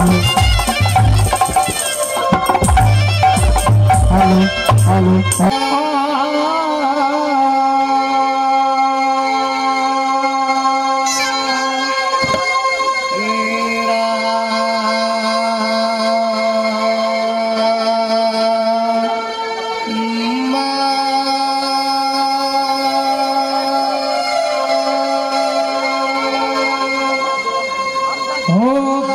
Hello hello. Oh,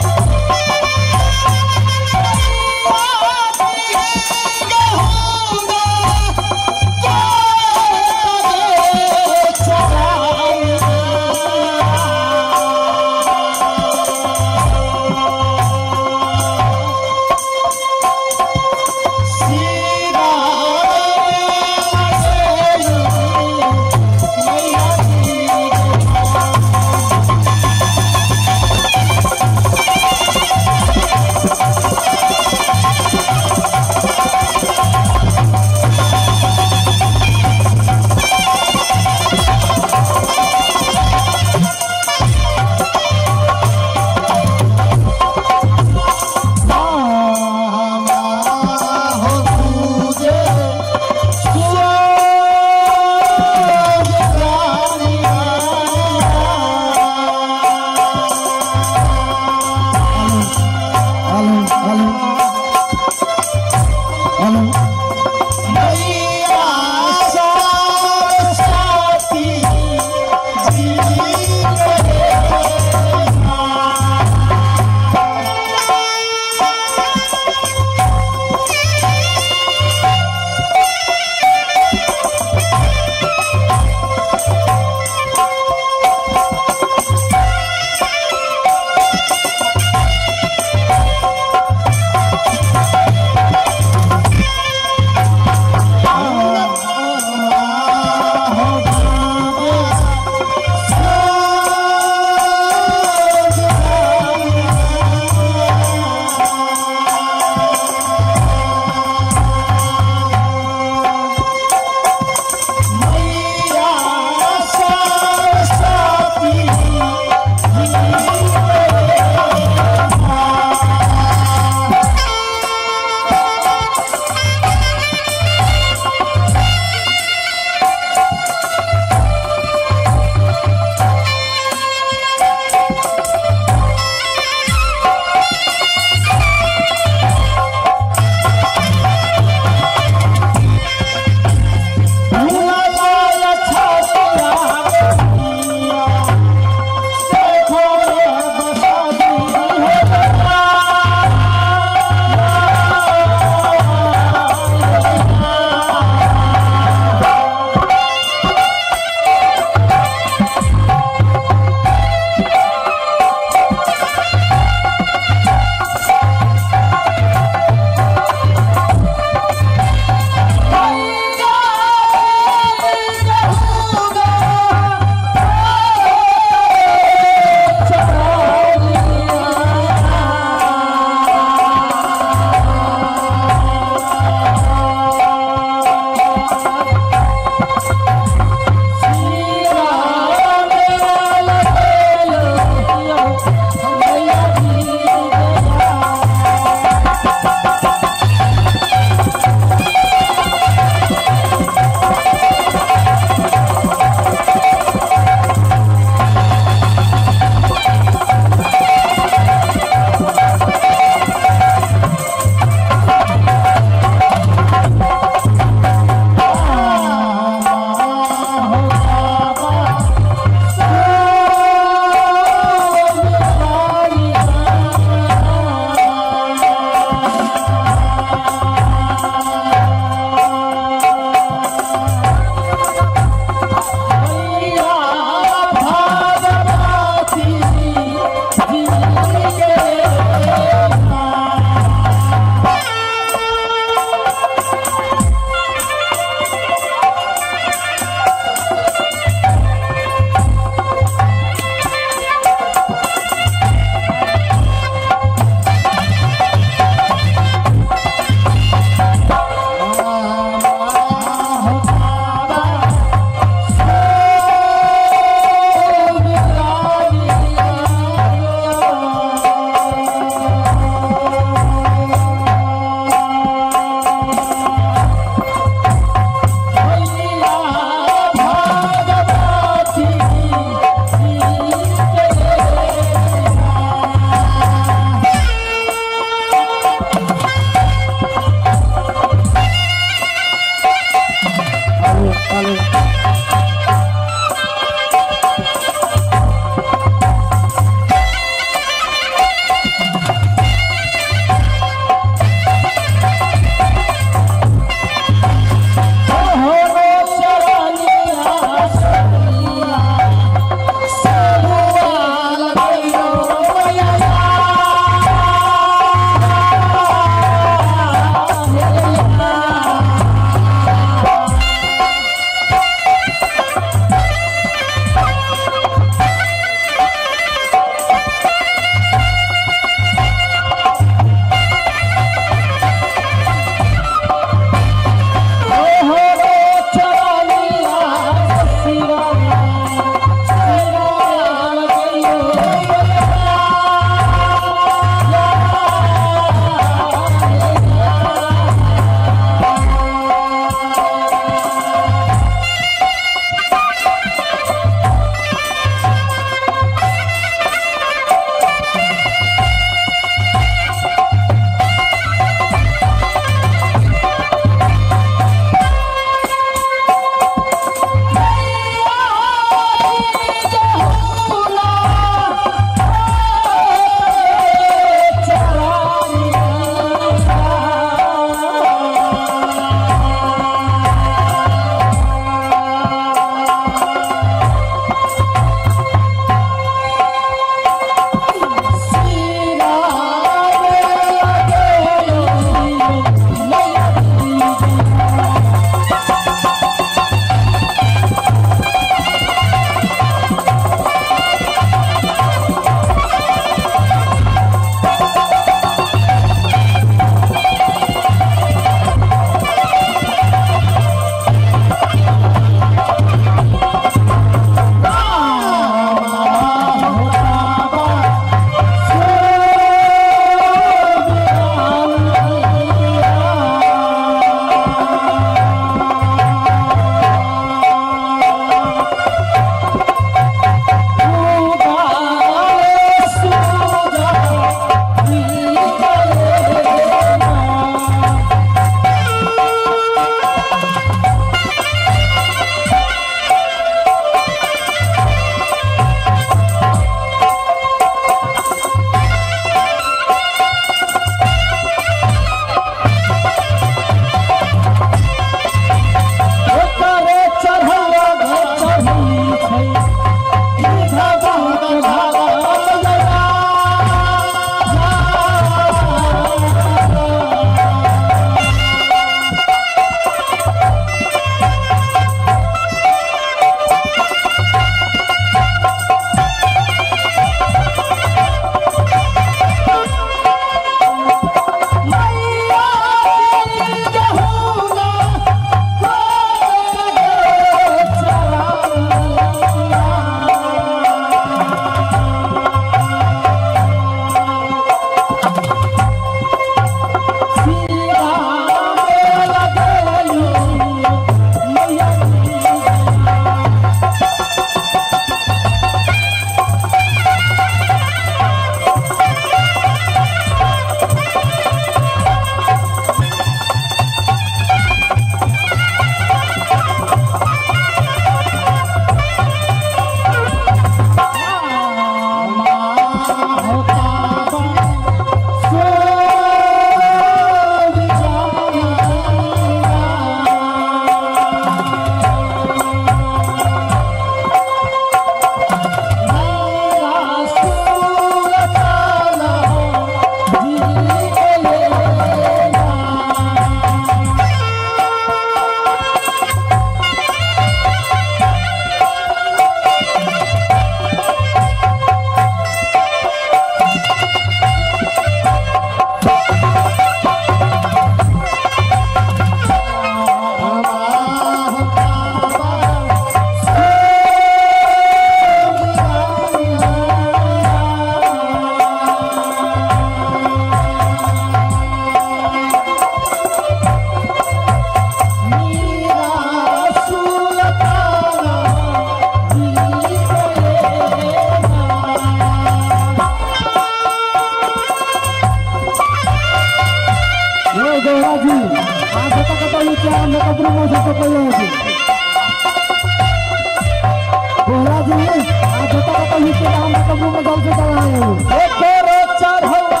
कभी के नाम कब्र में दल से चलाए एकरो चढ़वा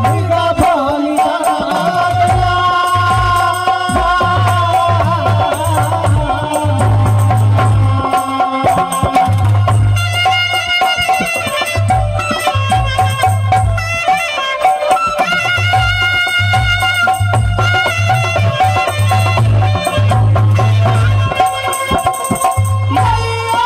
मुर्गा भोली मैया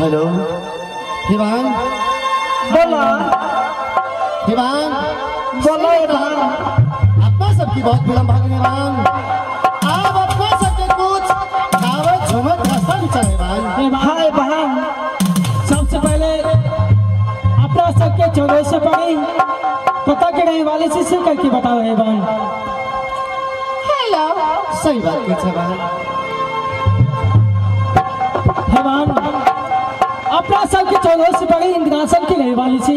हेलो हिवान बोला हिवान बोलो हिवान अपना सबकी बहुत विलम्ब भाग हिवान आप अपना सबके कुछ कावत झुमत हसन चल हिवान। हाय बहन सबसे पहले अपना सबके 14 से पड़ी पता के रही वाले से से करके बताओ हिवान। हेलो सही बात है हिवान। हिवान अपना सबके 14 से पड़ी इंद्रासन की रही वाली सी।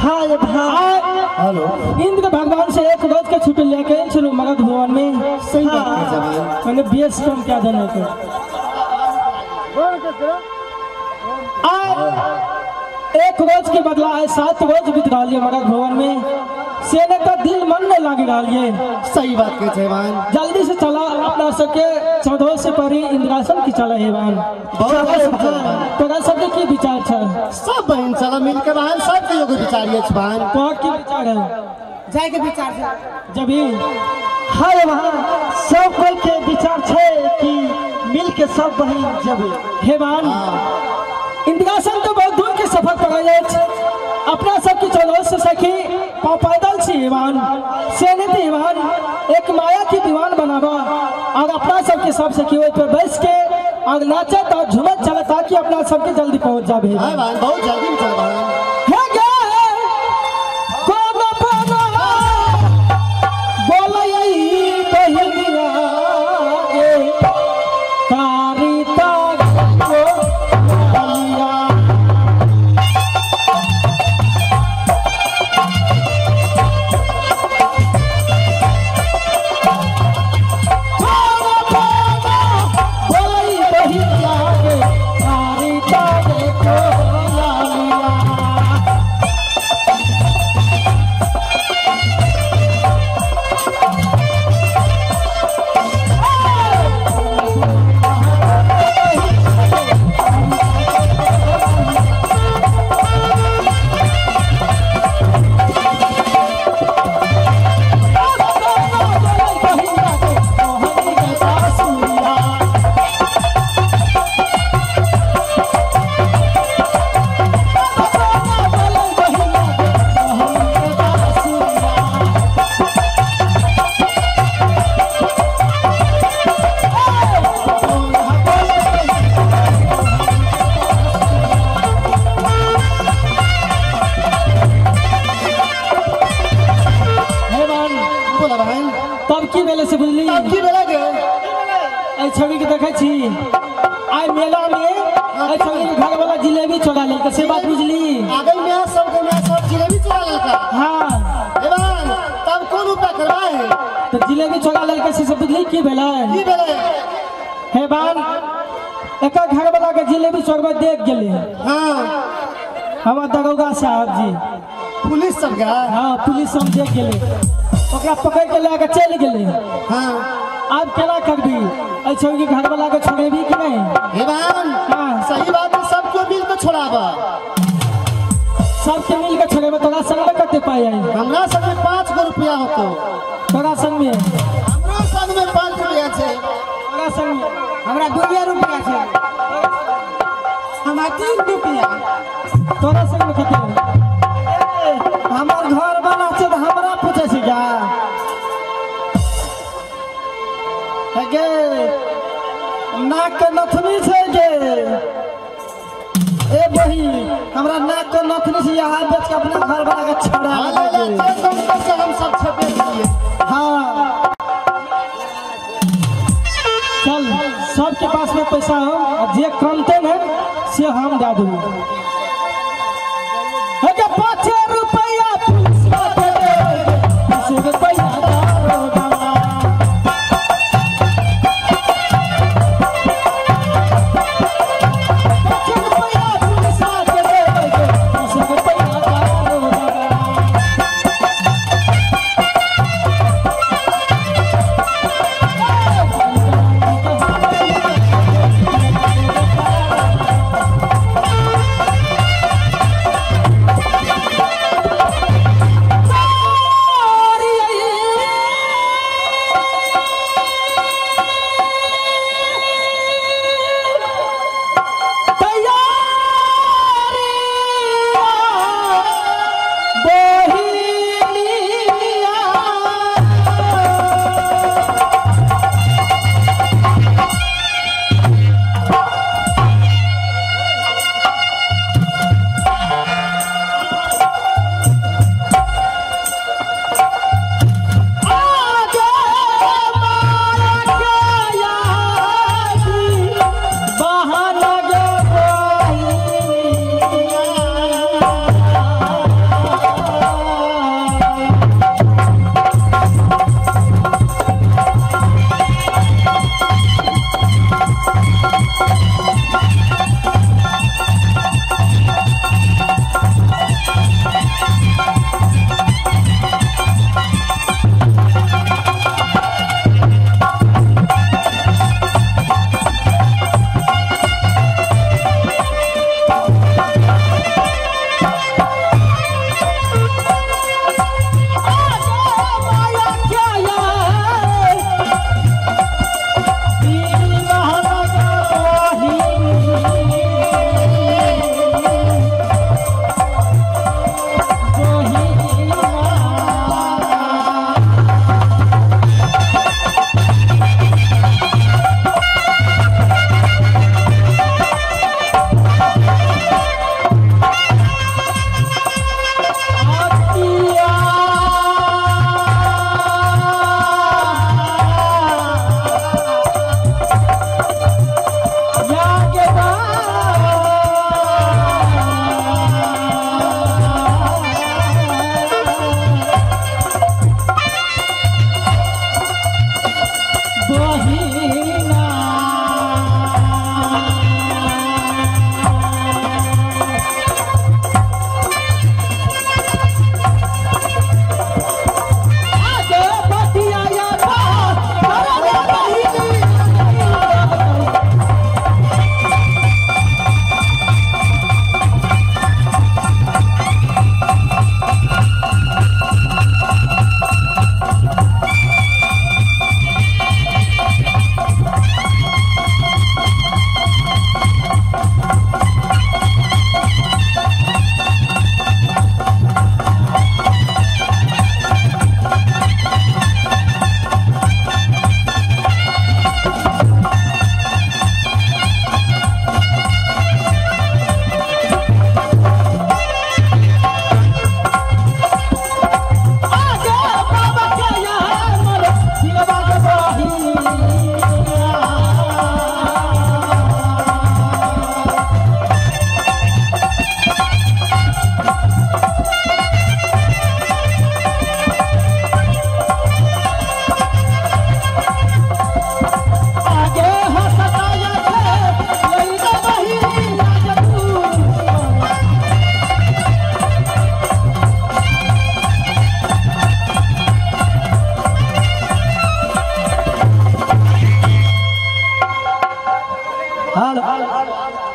हाय भाई हेलो इंद्र भगवान से एक रोज के छुट्टी लेके चलो मगध भुवन में। सही बात है जवान मैंने बीएस कम क्या देने के एक रोज के बदला है 7 रोज बीत रहा है मगध भुवन में सेने का दिल मन में लाग रहा है। सही बात है जवान जल्दी से चला अपना सबके 14 से परी इंद्रासन की चला हेवान। तोरा सबके की विचार है? सब बहन चला मिल के बहन सब के योग्य विचार है बहन। तोहर की विचार है? जाय के विचार है जबी। हाय वहां सब कोई के विचार है कि मिल के सब बहन जबे हेवान। इंद्रासन तो बहुत दूर के सफर पड़ल अछि अपना सबके 14 से सखी पैदल छी हेवान से नहीं हेवान एक माया की दीवान बनावा और अपना सबके सब सखी ओहि पर बैस के और नाचत और झूमत चला ताकि अपना सबके जल्दी पहुंच जाबे। हां बहन बहुत जल्दी चल बहन। हे गे कोन बना बोलई बहिनिया गे कारिता को बलिया। तब की बेले से बुझली तब की बेला गे ए छवि के देखै छी आइ मेला में ए छवि के घर वाला जिलेबी चोरा लेलकै से बात बुझली। आगे में सब के में सब जिलेबी चोरा लेलकै। हां एवान तब कोन उपाय करबा है? तो जिलेबी चोरा लेलकै से सब बुझली की भेलै की भेलै हेवान एकर घर वाला के जिलेबी चोरबे देख गेलै। हां हमर दरोगा साहब जी पुलिस सब गा। हां पुलिस सब देख गेलै ओकरा पकड़ के लए के चलि गेलै। हां आब केना करबी एहि छौड़ी के घर वाला के छोड़ेबी कि नहीं? हेवान हां सही बात है सब क्यों मिल के छोड़ाबा सबके मिल के छोड़ेबा। तोरा संग में कते पाई आई? हमरा संग में 5 गो रुपया होतो। तोरा संग में? हमरा संग में 5 रुपया छै। तोरा संग में? हमरा 2 रुपया छै। हमरा 3 रुपया। तोरा संग में कते? हमर घर वाला छै त हमरा पूछै छै क्या गे नाक के नथुनी छै गे ए बही हमरा नाक के नथुनी छै यहाँ बेच के अपना घर वाला के छोड़ा ले ले हम सब छपे दिए। हां चल सबके पास में पैसा हो और जे कमते ने से हम दे दूँ। 5 रुपया पुलिस के 5 रुपया दारोगा 5 रुपया पुलिस के 5 रुपया दारोगा।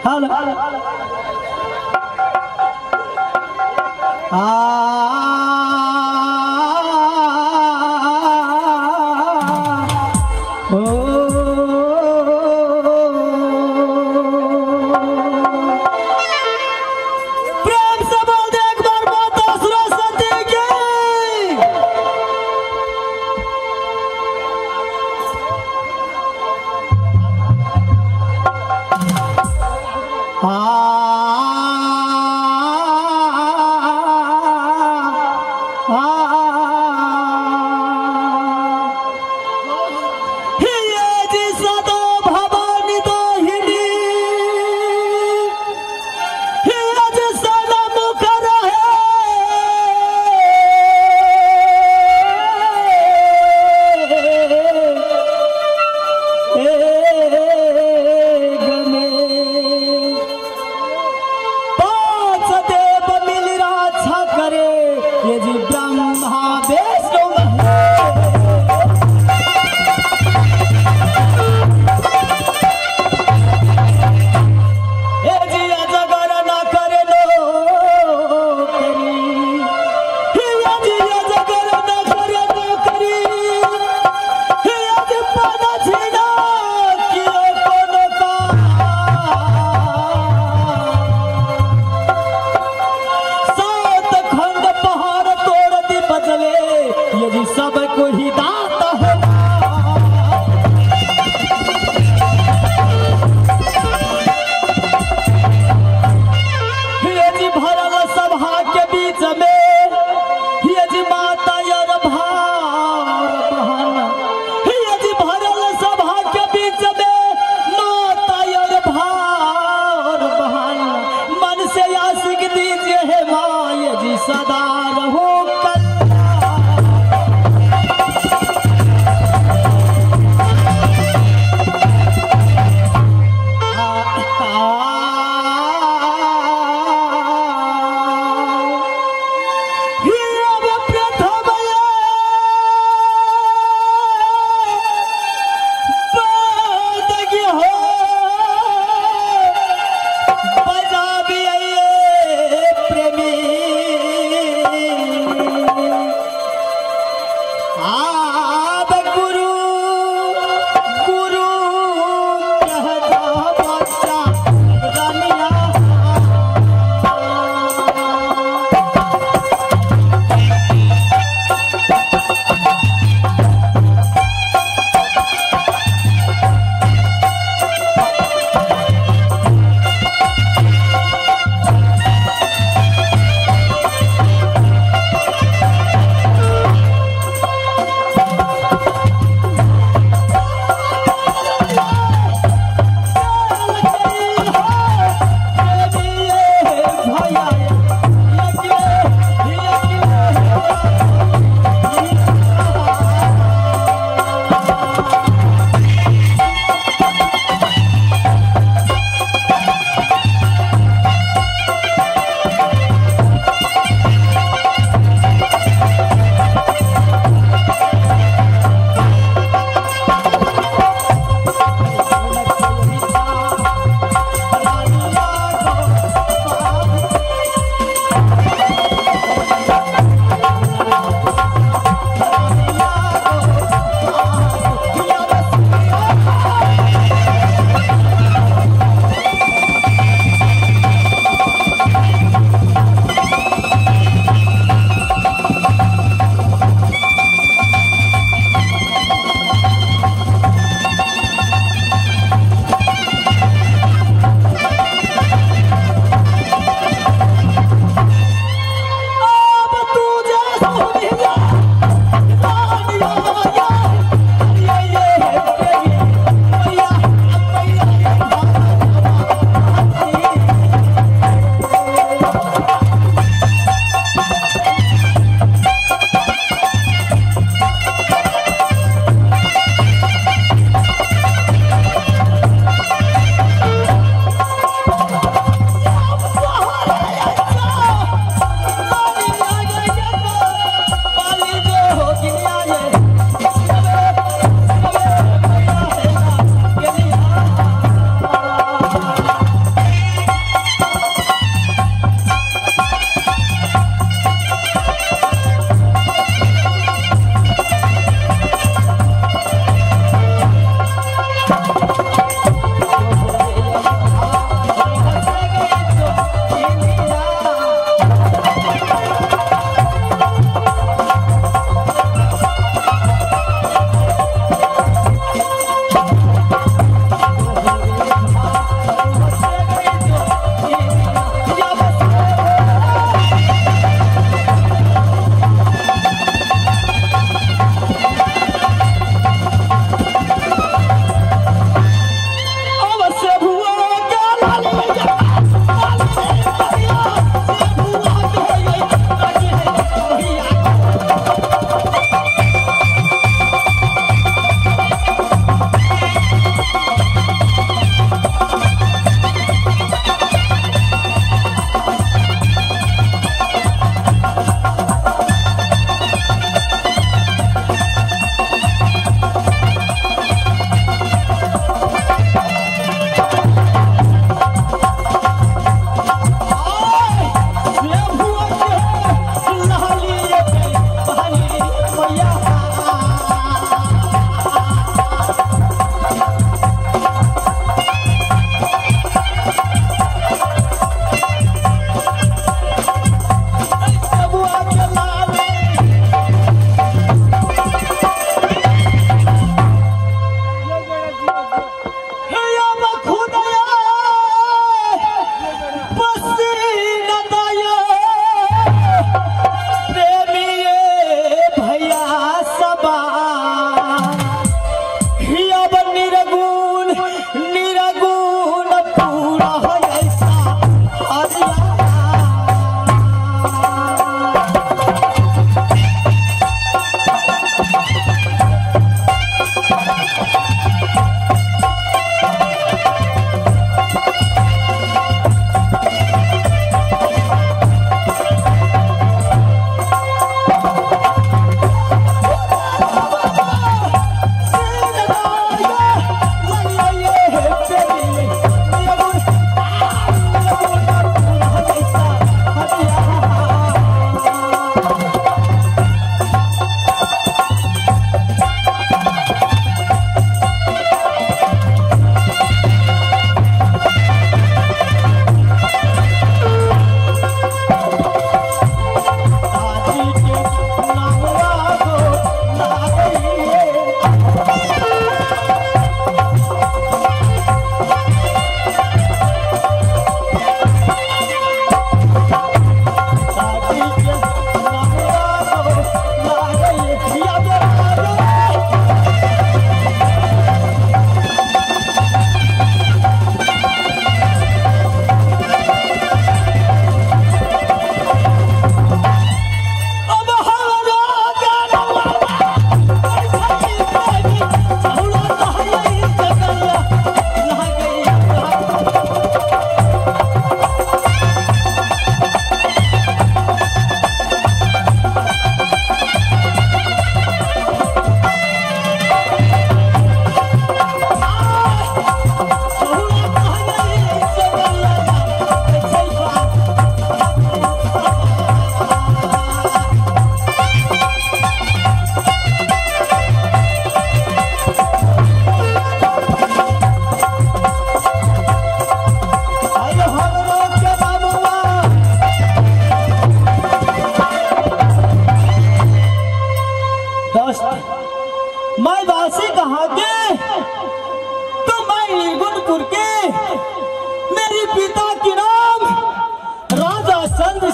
हेलो प्रेम से बोल दे एक बार माता सरस्वती की।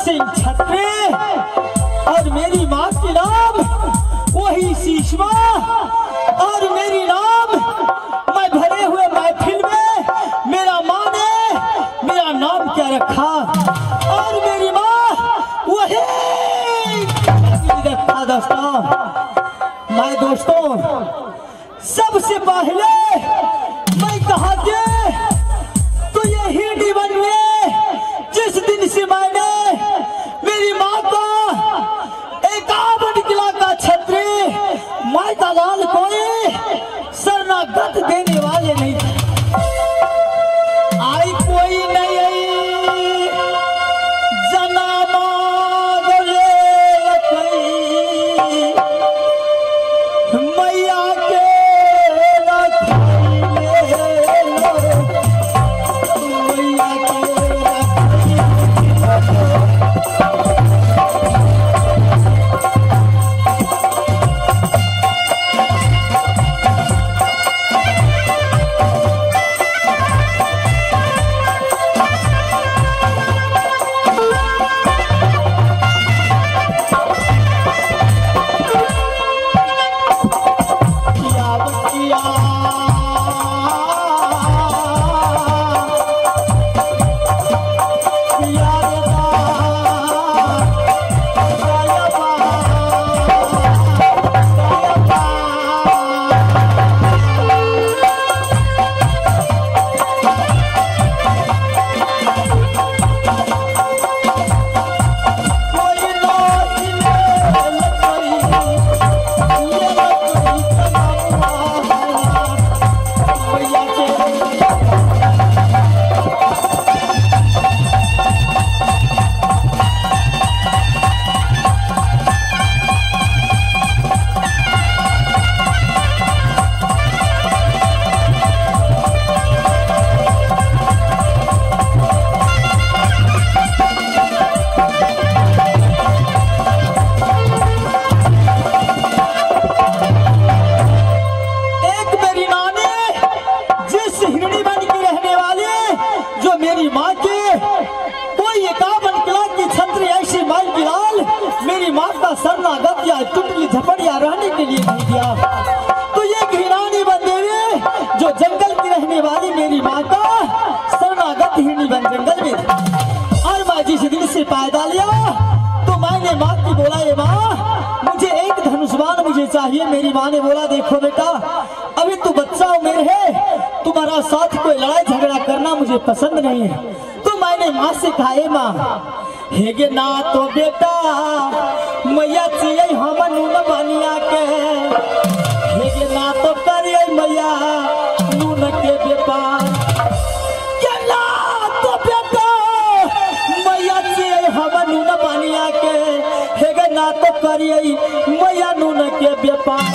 सिंह छत्री और मेरी माँ के नाम वही शीशमा और मेरी नाम मैं भरे हुए महफिल में मेरा माँ ने मेरा नाम क्या रखा और मेरी माँ वही रखा। दोस्तों मैं दोस्तों सबसे पहले मैं कहा के तो ये हिरणी बन में जिस दिन से मैंने मेरी माँ का 51 किला का छत्री माई का लाल कोई शरणागत देने वाले नहीं थे। आई कोई नहीं जना मांगले मैया के शरणागत या टुटली झपड़िया रहने के लिए नहीं दिया। तो ये घिरानी बंदेवी जो जंगल की रहने वाली मेरी माँ का शरणागत हिरणी बन जंगल में और माँ जिस दिन से पैदा लिया तो मैंने माँ की बोला ये माँ मुझे एक धनुष्बाण मुझे चाहिए। मेरी माँ ने बोला देखो बेटा अभी तू बच्चा उम्र है, तुम्हारा साथ कोई लड़ाई झगड़ा करना मुझे पसंद नहीं है। तो मैंने माँ से कहा ए माँ हेगे ना तो बेटा मैया चाहिए हम नून बनिया के, हेगे ना तो करिए मैया नून के व्यापार, ना तो बेटा मैया चाहिए हम नून बनिया के, हेगे ना तो करिए मैया नून के व्यापार,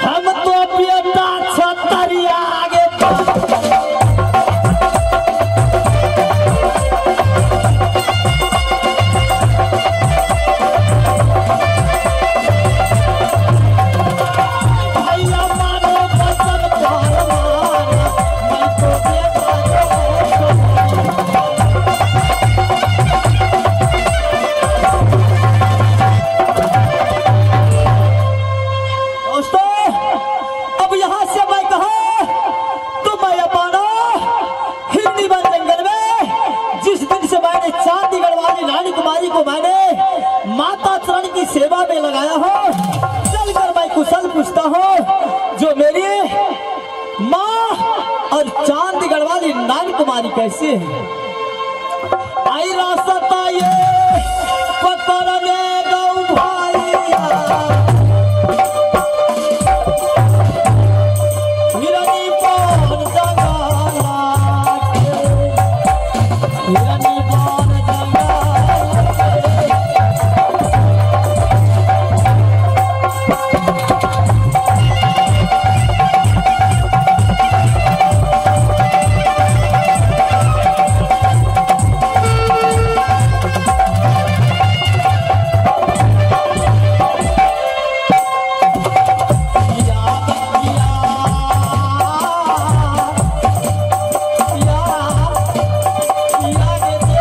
हम तो बेटा छतरिया आगे। माता चरण की सेवा में लगाया हो, चलकर मैं कुशल पूछता हूँ जो मेरी माँ और चांदीगढ़ वाली नान कुमारी कैसी है। आई रास्ता ये पकड़ने गौ भाईया हिरनी पान जंगला के, हिरनी पान जंगला। Yeah.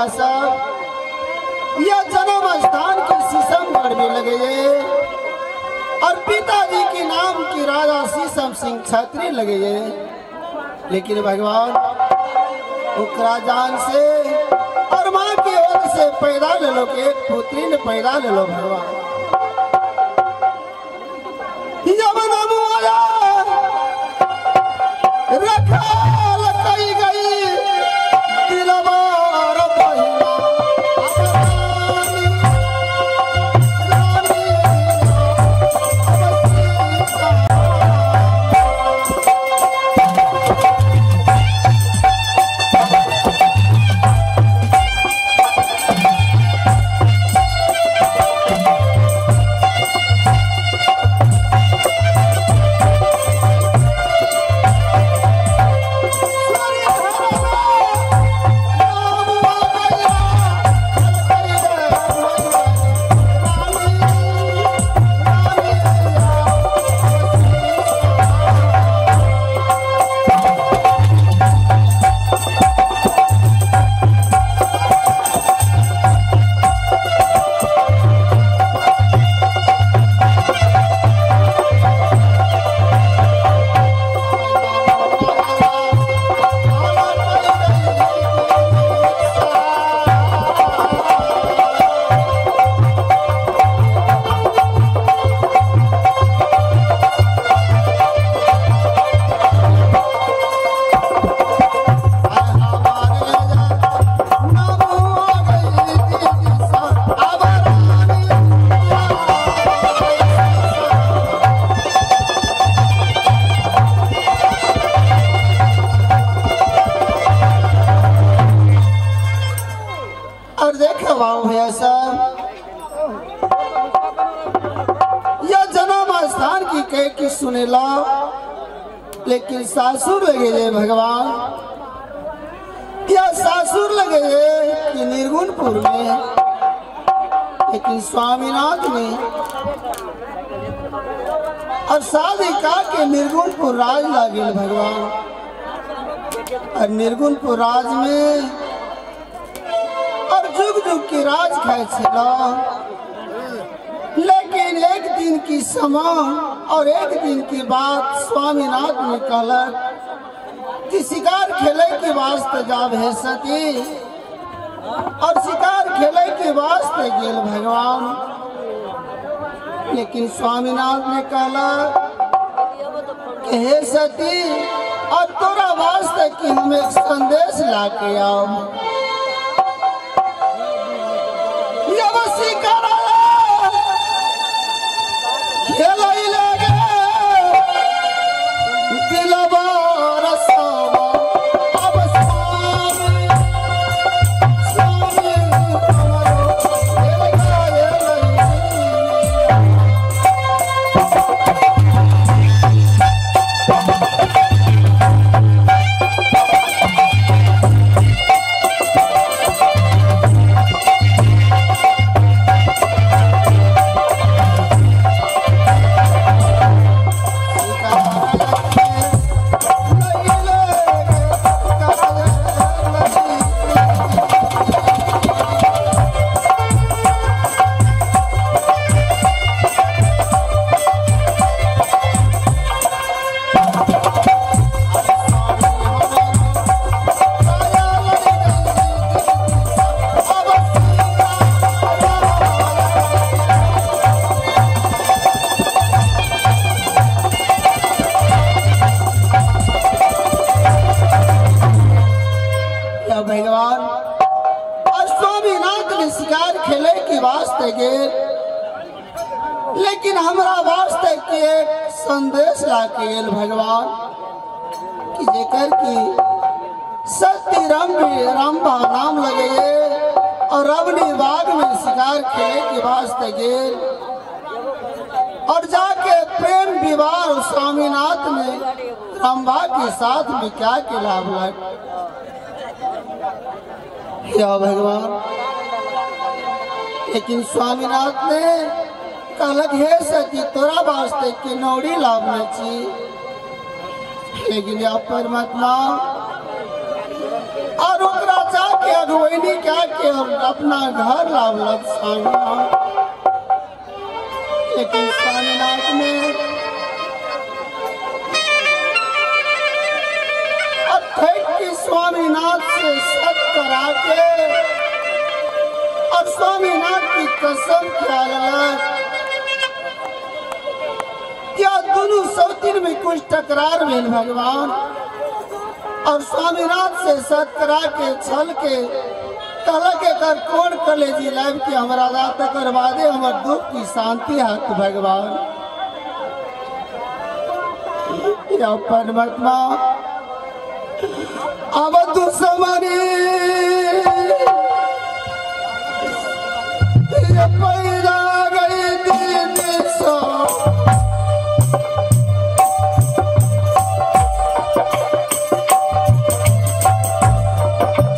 साहब, यह जन्म स्थान के शीशमगढ़ में लगे ये और पिताजी के नाम की राजा शीशम सिंह छात्री लगे ये। लेकिन भगवान उकरा जान से और माँ की ओर से पैदा ले लो, एक पुत्री ने पैदा ले लो भगवान। रखा गई सुनेला, लेकिन सासुर लगे जे भगवान, क्या सासुर लगे जे कि निर्गुणपुर में, लेकिन स्वामीनाथ ने और शादी का के निर्गुणपुर राज लागिल भगवान। और निर्गुणपुर राज में और जुग जुग की राज खाए छला। लेकिन एक दिन की समा और एक दिन की बात स्वामीनाथ ने कहलक कि शिकार खेले के वास्ते जाब है सती। और शिकार खेले के वास्ते गेल भगवान। लेकिन स्वामीनाथ ने कहला कि हे सती, और तोरा वास्ते कि हम एक संदेश ला के आओ। लेकिन हमरा वास्ते के एक संदेश ला के गेल भगवान कि जेकर की सत्य रामभा नाम लगे और रवनी बाग में शिकार खेले के वास्ते गेल और जाके प्रेम विवाह स्वामीनाथ ने रामभा के साथ में क्या के लाभ लग या भगवान। लेकिन स्वामीनाथ ने कहलक हे सती, तोरा वास्ते के नौड़ी लाभने छी। लेकिन या परमात्मा और ओकरा जाके अगुवैनी क्या के अपना घर लाभलक स्वामीनाथ। लेकिन स्वामीनाथ ने अब के स्वामीनाथ से सत करा के और स्वामीनाथ की कसम खा लेलक। क्या दोनों सौतीन में कुछ टकरार भेल भगवान। और स्वामीनाथ से सत करा के छल के कहलक एकर कोन कलेजी लाभ के हमरा दा तकर बादे हमर दुख की शांति हाथ भगवान। या परमात्मा अब दुश्मनी पैदा गई दिन सो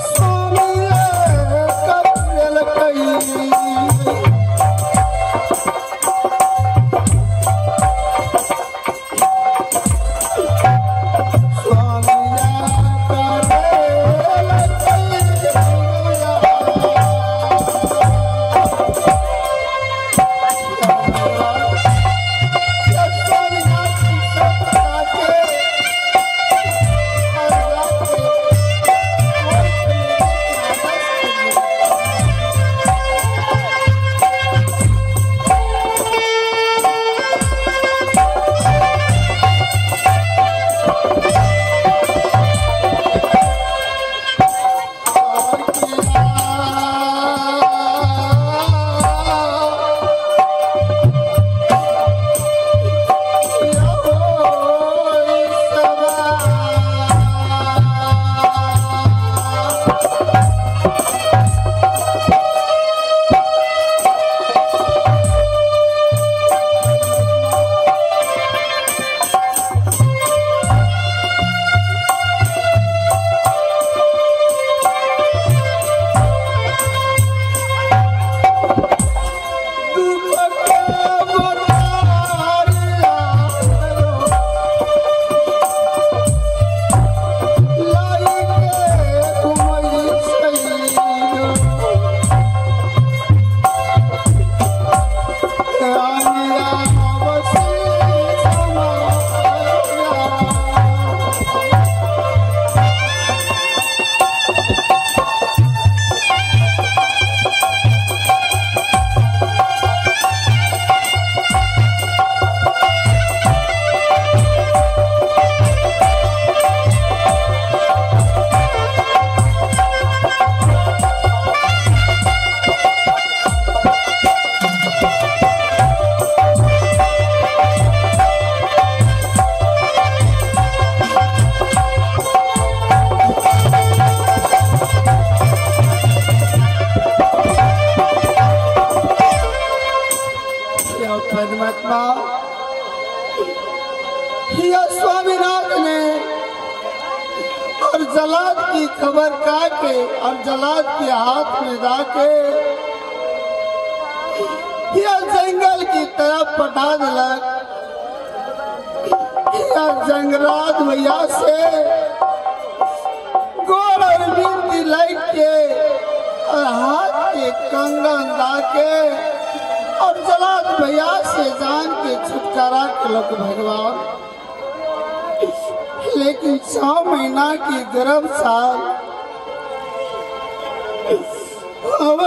स्वामी। या स्वामीनाथ ने और जलाद की खबर काके और जलाद के हाथ में जाके या जंगल की तरफ पठा दिलक। या जंगराज भैया से गोड़ और बिनती लाइक के और हाथ के कंगन दाके और जलाद भैया से जान के छुटकारा कलक भगवान। लेकिन 6 महीना की गर्भ साल हम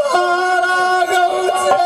सारा गौ से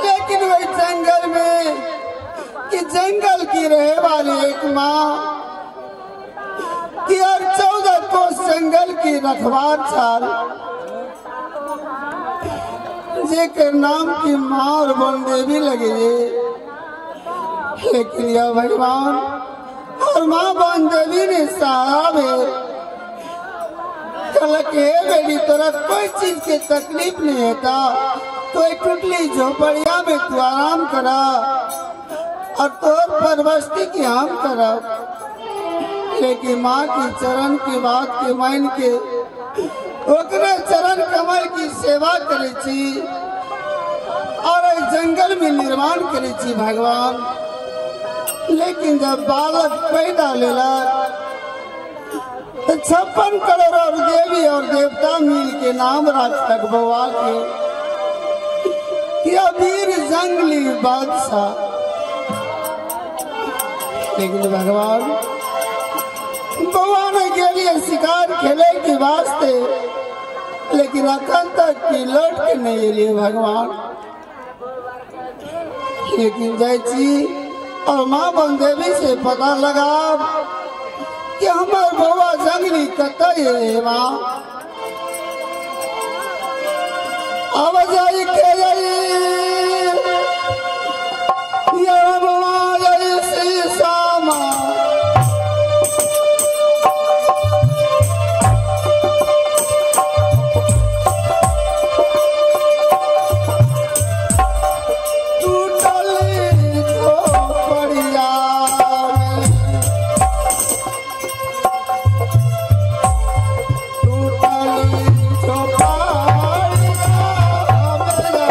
लेकिन वही जंगल में कि जंगल की रहे वाली एक माँ कि और 14 कोस जंगल की रखवार छाल जेकर नाम की माँ और वन देवी लगे। लेकिन यह भगवान और माँ वन देवी ने साहब है कल के बेटी तोरा कोई चीज के तकलीफ नहीं होता, तो एक टुटली झोपड़िया में तू आराम करा और तोर परवस्ती की हम करब। लेकिन माँ की चरण की बात के मान के ओकरे चरण कमल की सेवा करे छी और जंगल में निर्माण करे छी भगवान। लेकिन जब बालक पैदा लेला तो 56 करोड़ और देवी और देवता मिल के नाम रखतक बउआ के कि वीर जंगली बादशाह। लेकिन भगवान बउआ ने के लिए शिकार खेले के वास्ते, लेकिन अखन तक की लौट के नहीं लिए भगवान। लेकिन जय छी और माँ वन देवी से पता लगा कि हमार बउआ जंगली कतई है माँ। अब जाई के जाई ये बवा जाई सीसामा टूटली झोपड़िया टूटली झोपड़िया मेरा।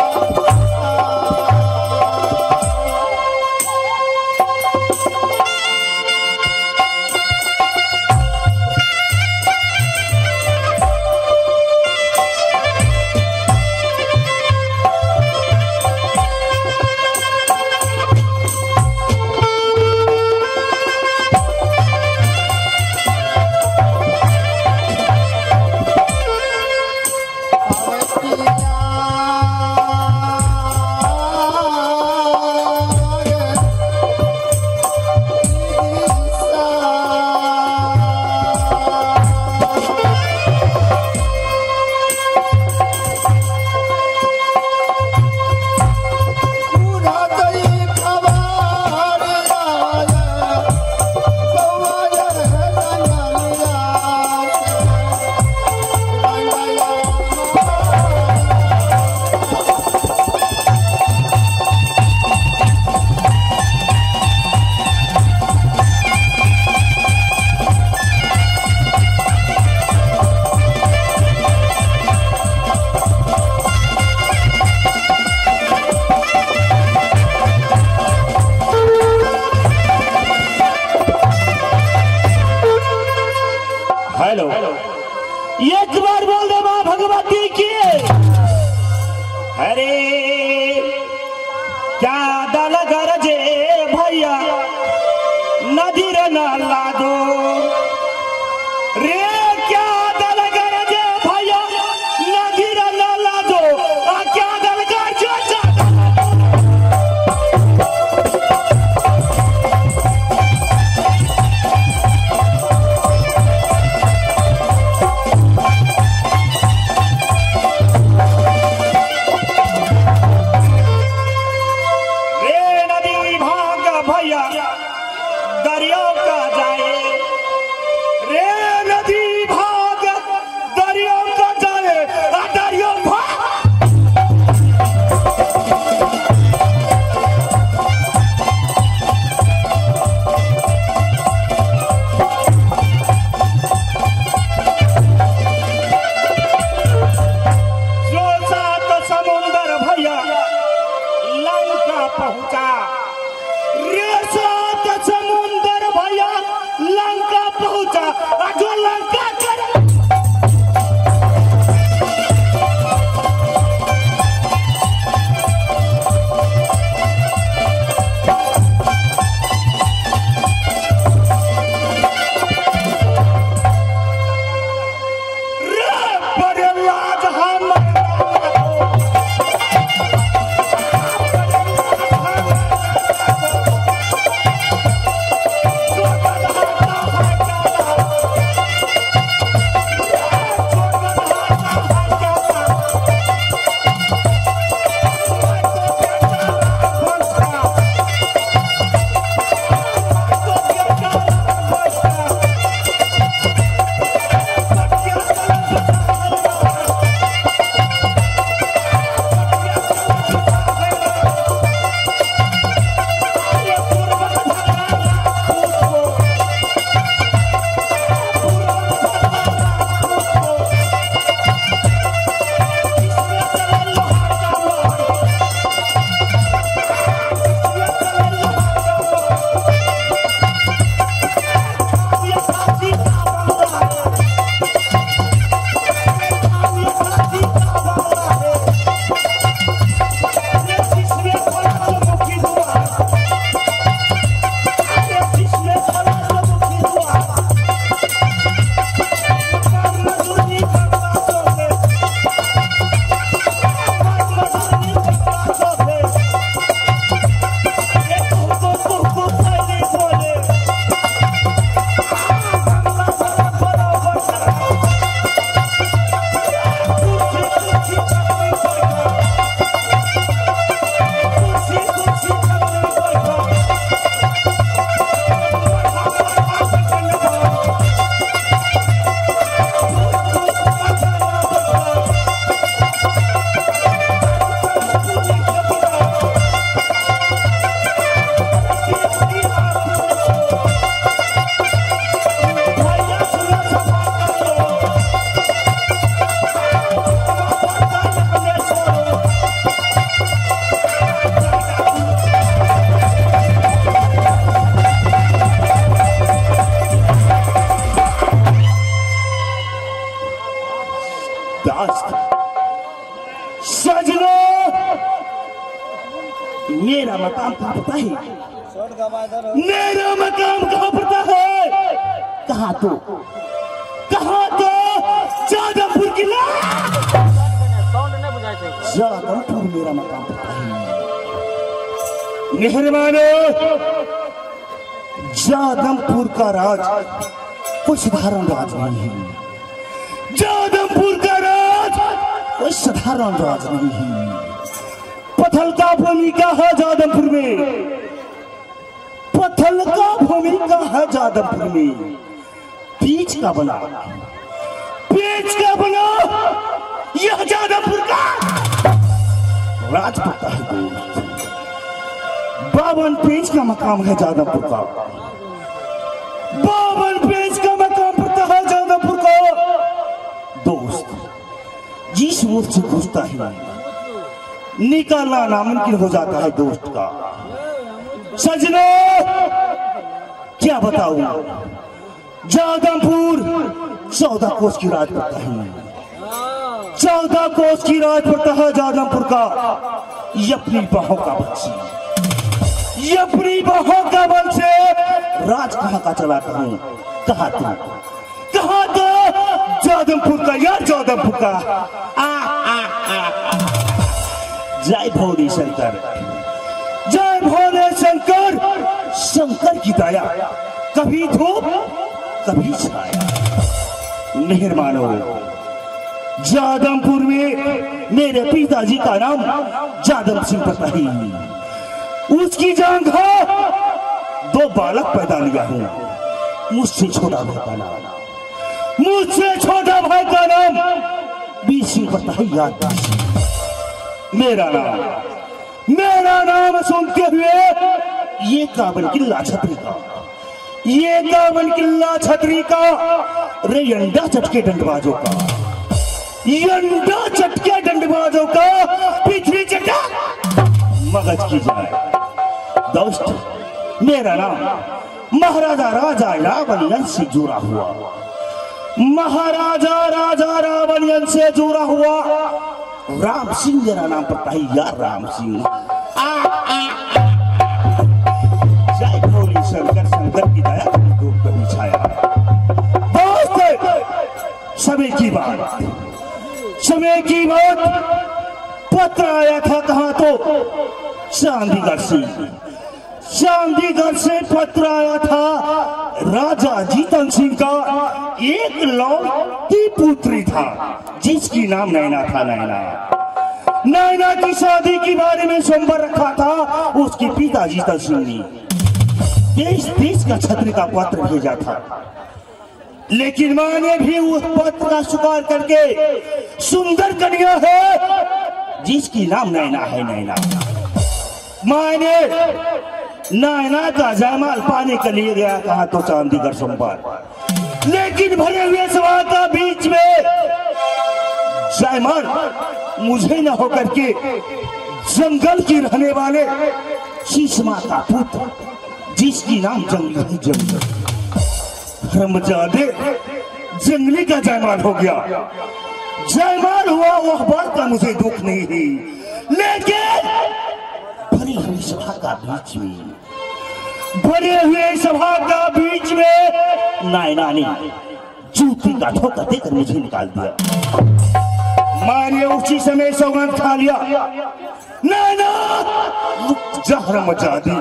हेलो, एक बार बोल दे मां भगवती की। अरे क्या दल गरजे भैया नदी रे नाला दो रे, क्या दल गरजे भैया नदी रे नाला दो, आ क्या दल गरजे। रे नदी भाग भैया दरिया का जाए, रे नदी भाग दरिया का जाए, आ दरिया भाग। जो सात समुंदर भैया लंका पहुंचा, रे सात समुंदर भैया लंका पहुंचा, आ जो लंका कर। रे बड़े लाज हम। मेरा मकाम कहाँ पड़ता है? मेरा मकाम कहाँ पड़ता है? कहाँ तो जादमपुर किला, जादमपुर मेरा मकाम पड़ता है। मेहरबानो, जादमपुर का राज कोई साधारण राज नहीं है। जादमपुर का राज कोई साधारण राज नहीं है। पथल का भूमिका है जादमपुर में, पथल का भूमिका है जादमपुर में। बीच का बना, बीच का बना यह जादमपुर का राज पड़ता है दोस्त। 52 पेज का मकाम है जादमपुर का, 52 पेज का मकाम पड़ता है जादमपुर का। दोस्त जिस मुख से घुसता है निकालना नामुमकिन हो जाता है दोस्त का। सजनों क्या बताऊं, जादमपुर 14 कोस की राज पड़ता है, 14 कोस की राज पड़ता है जादमपुर का। ये अपनी बाहों का बच्ची, ये अपनी बाहों का बल से राज कहाँ का चलाता हूँ। कहा तू, कहा तो जादमपुर का यार, जादमपुर का। आ, आ, आ, आ। जय भोले शंकर, जय भोले शंकर। शंकर की दया कभी धूप कभी छाया। मेहरबानो, जादमपुर में मेरे पिताजी का नाम जादम सिंह पता ही, उसकी जांघ 2 बालक पैदा लिया हूं। मुझसे छोटा भाई का नाम, मुझसे छोटा भाई का नाम बीर सिंह पता है, याद। मेरा नाम, मेरा नाम सुनते हुए ये काबल किला छतरी का, ये काबल किला छतरी का रे अंडा चटके डंडबाजों का, ये अंडा चटके डंडबाजों का पृथ्वी चटा मगज की जाए। दोस्त मेरा नाम महाराजा राजा रावण से जुड़ा हुआ, महाराजा राजा रावण से जुड़ा हुआ राम सिंह मेरा नाम पड़ता है यार, राम सिंह। जय भोले शंकर, शंकर की दया कभी धूप कभी छाया। दोस्त समय की बात, समय की बात, पत्र आया था कहाँ तो चांदीगढ़ से, चांदीगढ़ से पत्र आया था राजा जीतन सिंह का एक लौती पुत्री था जिसकी नाम नैना था। नैना, नैना की शादी के बारे में सोमवार रखा था उसके पिता जीतन सिंह ने। देश देश का छत्र का पत्र भेजा था, लेकिन मां ने भी उस पत्र का स्वीकार करके सुंदर कन्या है जिसकी नाम नैना है। नैना, मां ने नैना का जयमाल पाने के लिए गया कहा तो चांदीगढ़ सोमवार, लेकिन भरे हुए सभा का बीच में जयमाल मुझे न होकर के जंगल की रहने वाले शीशमा का पुत्र जिसकी नाम जंगली, जंगल हरमजादे जंगली का जयमाल हो गया। जयमाल हुआ वह बात का मुझे दुख नहीं है, लेकिन भरी हुई सभा का बीच में, भरे हुए सभा का बीच में नायना ने जूती का ठोकर देकर मुझे निकाल दिया। मां ने उसी समय सौगंध खा लिया, नायना जहर मचा दी,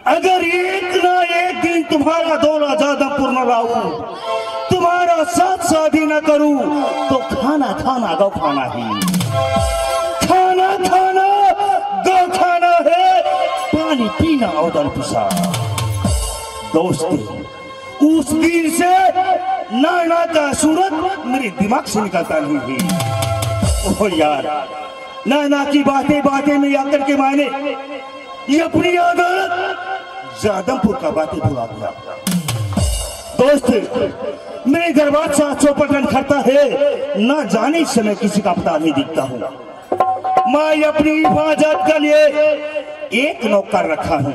अगर एक ना एक दिन तुम्हारा दौरा जादमपुर न लाऊं, तुम्हारा साथ शादी न करूं, तो खाना खाना गौ खाना ही, खाना खाना गौ खाना है, पानी पीना औदर पिसा। दोस्त उस दिन से नाना का सूरत मेरे दिमाग से निकलता नहीं है। ओ यार, नाना की बातें बातें में आकर के माने ये अपनी अदालत जादमपुर का बातें भुला दिया। दोस्त मेरे दरबार 700 पटन खड़ता है, ना जाने इस समय किसी का पता नहीं दिखता हूं। मैं अपनी हिफाजत के लिए एक नौकर रखा हूं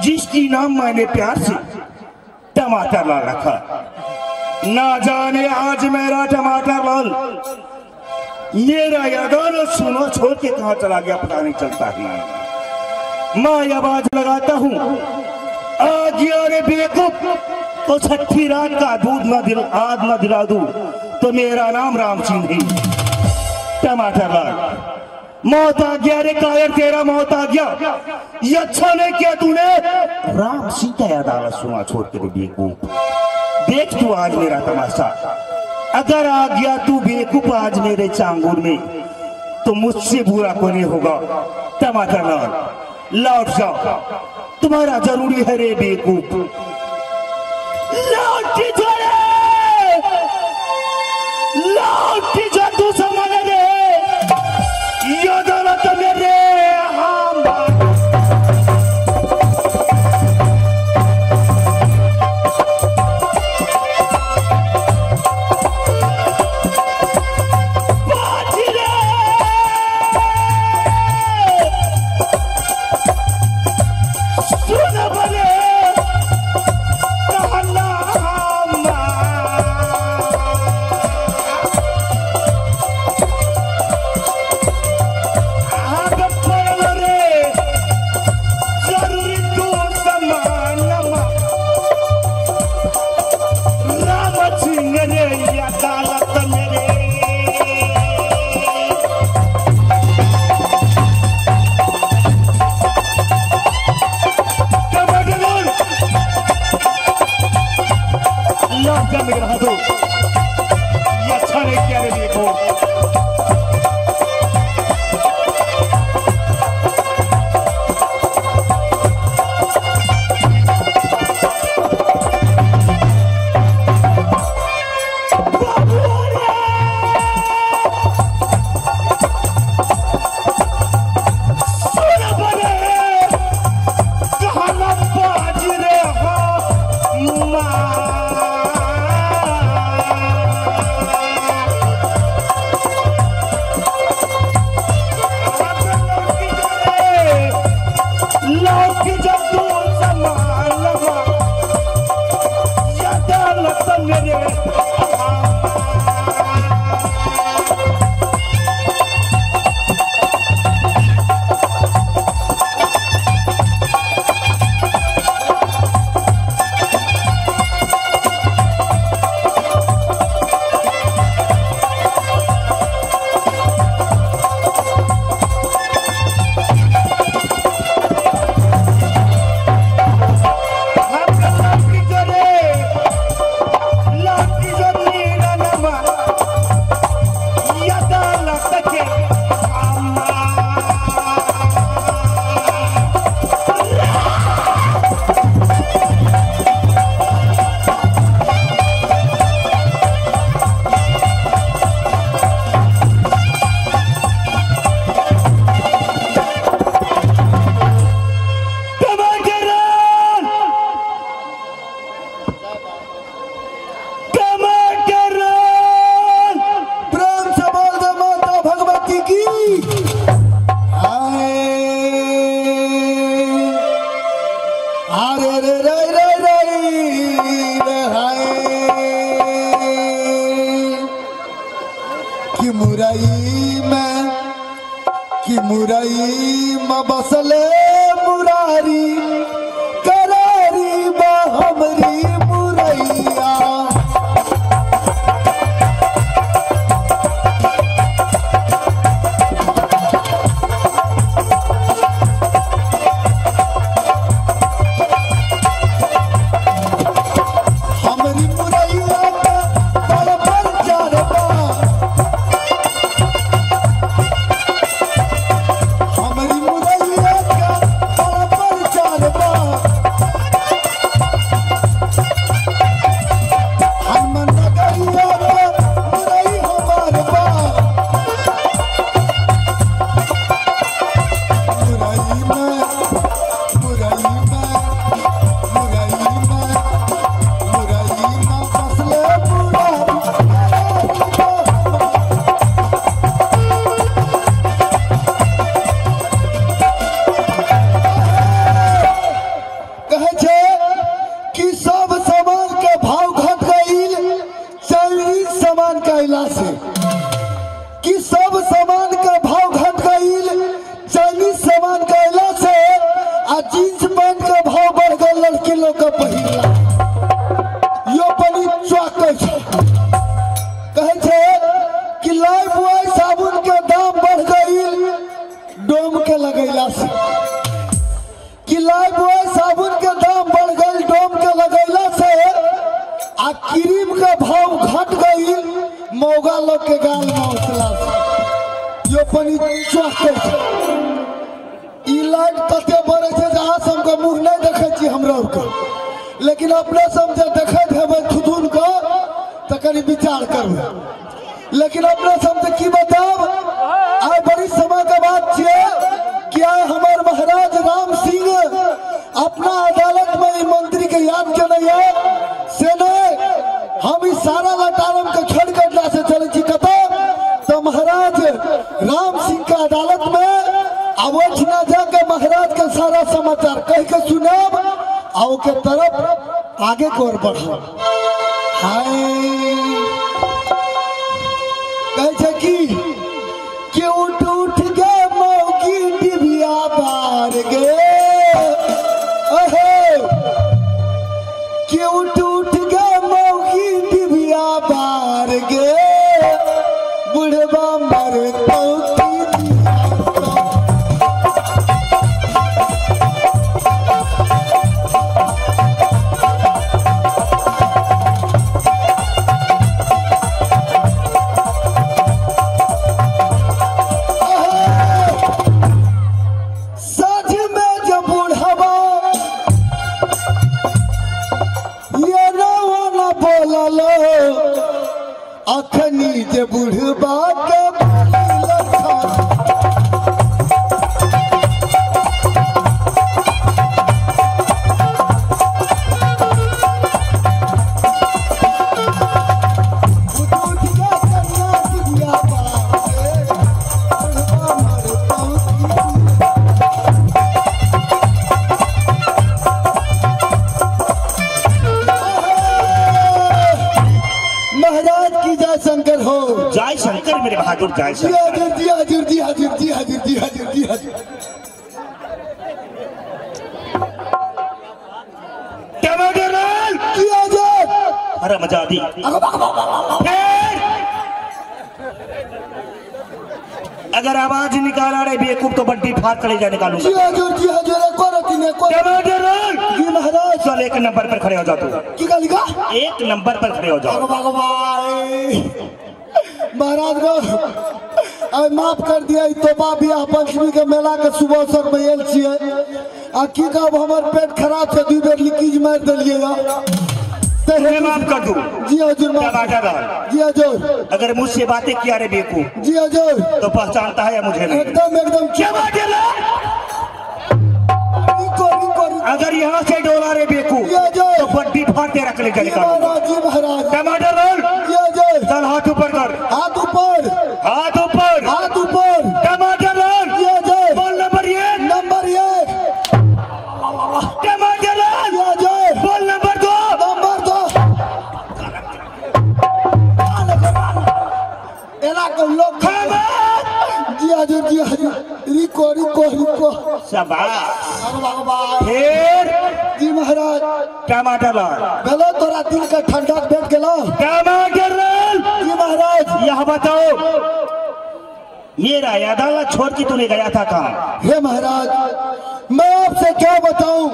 जिसकी नाम मैंने प्यार से टमाटर लाल रखा। ना जाने आज मेरा टमाटर लाल मेरा यादाना सुनो छोड़ के कहां चला गया पता नहीं चलता है। मां आवाज लगाता हूं, आ गया रे बेवकूफ, तो छठी रात का दूध ना दिल आद ना दिला दूं तो मेरा नाम राम सिंह है। टमाटर लाल मौत आ गया रे कायर, तेरा मौत आ गया, ये अच्छा नहीं किया तूने। राम सिंह का अदालत सुना छोड़ के बेवकूफ, देख तू आज मेरा तमाशा, अगर आ गया तू बेवकूफ आज मेरे चांगुर में तो मुझसे बुरा कोई नहीं होगा। टमाटर लाल लौट जाओ, तुम्हारा जरूरी है रे बेवकूफ, लौट जा रे, लौट जा तू समझ रे, ये दौलत मेरे हम। मुरई में बसले मुरारी करारी बा हमरी मुरैया। हमरी मुरैया का बड़ पर चारबा, हमरी मुरैया का बड़ पर चारबा, के लगैला से कि लाइफबॉय साबुन के दाम बढ़ गई डोम के लगैला से आ क्रीम के भाव घट गई मौगा लोग के गाल मौसला से यो पनी चौक ई लाइट तते बड़े छै जे अहाँ सबके मुँह नहीं देखे छी हमरा के, लेकिन अपने सब जे देखैत हेबै थुथुन के तऽ कनि विचार करबै। लेकिन अपने सब जे की बताब, आइ बड़ी समय के बात छियै कि आइ हमर महाराज राम सिंह अपना अदालत में ई मंत्री के याद केने यऽ से नहीं, हम ई सारा लटारम के छोड़ के से चलै छी कतऽ तऽ महाराज राम सिंह के अदालत में अब ओहिठिना जाके महाराज के सारा समाचार कह के सुनाब आ ओके तरफ आगे को ओर बढ़ब। हाय कहै छै कि उठ उठ गे मौगी डिबिया बार गे, अहे कि उठ उठ गे मौगी डिबिया बार गे, बुढ़बा मर अखनी जे बुढ़बा के जय शंकर मेरे बहादुर, जय शंकर। जी हाजिर जी हाजिर जी हाजिर जी हाजिर जी हाजिर। टमाटर जी हाजिर। अरे मजा दी। अगर आवाज निकाला रे बेवकूफ तो बड्डी फाड़ चले जा निकालूंगा। जी हाजिर जी हाजिर। टमाटर जी महाराज। चल एक नंबर पर खड़े हो जाओ तू। की गाली का? एक नंबर पर खड़े हो जाओ। महाराज गो आई माफ कर दिया, तोबा बियाह पंचमी के मेला के शुभ अवसर में आयल छियै आ की कहब हमर पेट खराब छै, दू बेर लीकेज मारि देलियै। मैं माफ कर दूं। जी हजूर माफ। जी हजूर। अगर मुझसे बातें किया रे बेवकूफ जी हजूर तो पहचानता है या मुझे नहीं? एकदम एकदम। क्या बात है? अगर यहाँ से डोला रे बेवकूफ तो बड्डी फाड़ रख ले। जी महाराज। टमाटर रोल। चल हाथ ऊपर कर। हाथ ऊपर हाथ ऊपर हाथ ऊपर। टमाटर रोल। बोल नंबर एक। नंबर एक। टमाटर रोल। बोल नंबर दो। नंबर दो। लोग जी हजूर जी हजूर। रिको रिको रिको। शाबाश। फिर जी महाराज। टमाटर लाल। बोलो तोरा दिल का ठंडा बैठ गेलो। टमाटर लाल। जी महाराज। यह बताओ मेरा अदालत छोड़ के तूने गया था कहाँ? हे महाराज मैं आपसे क्या बताऊं,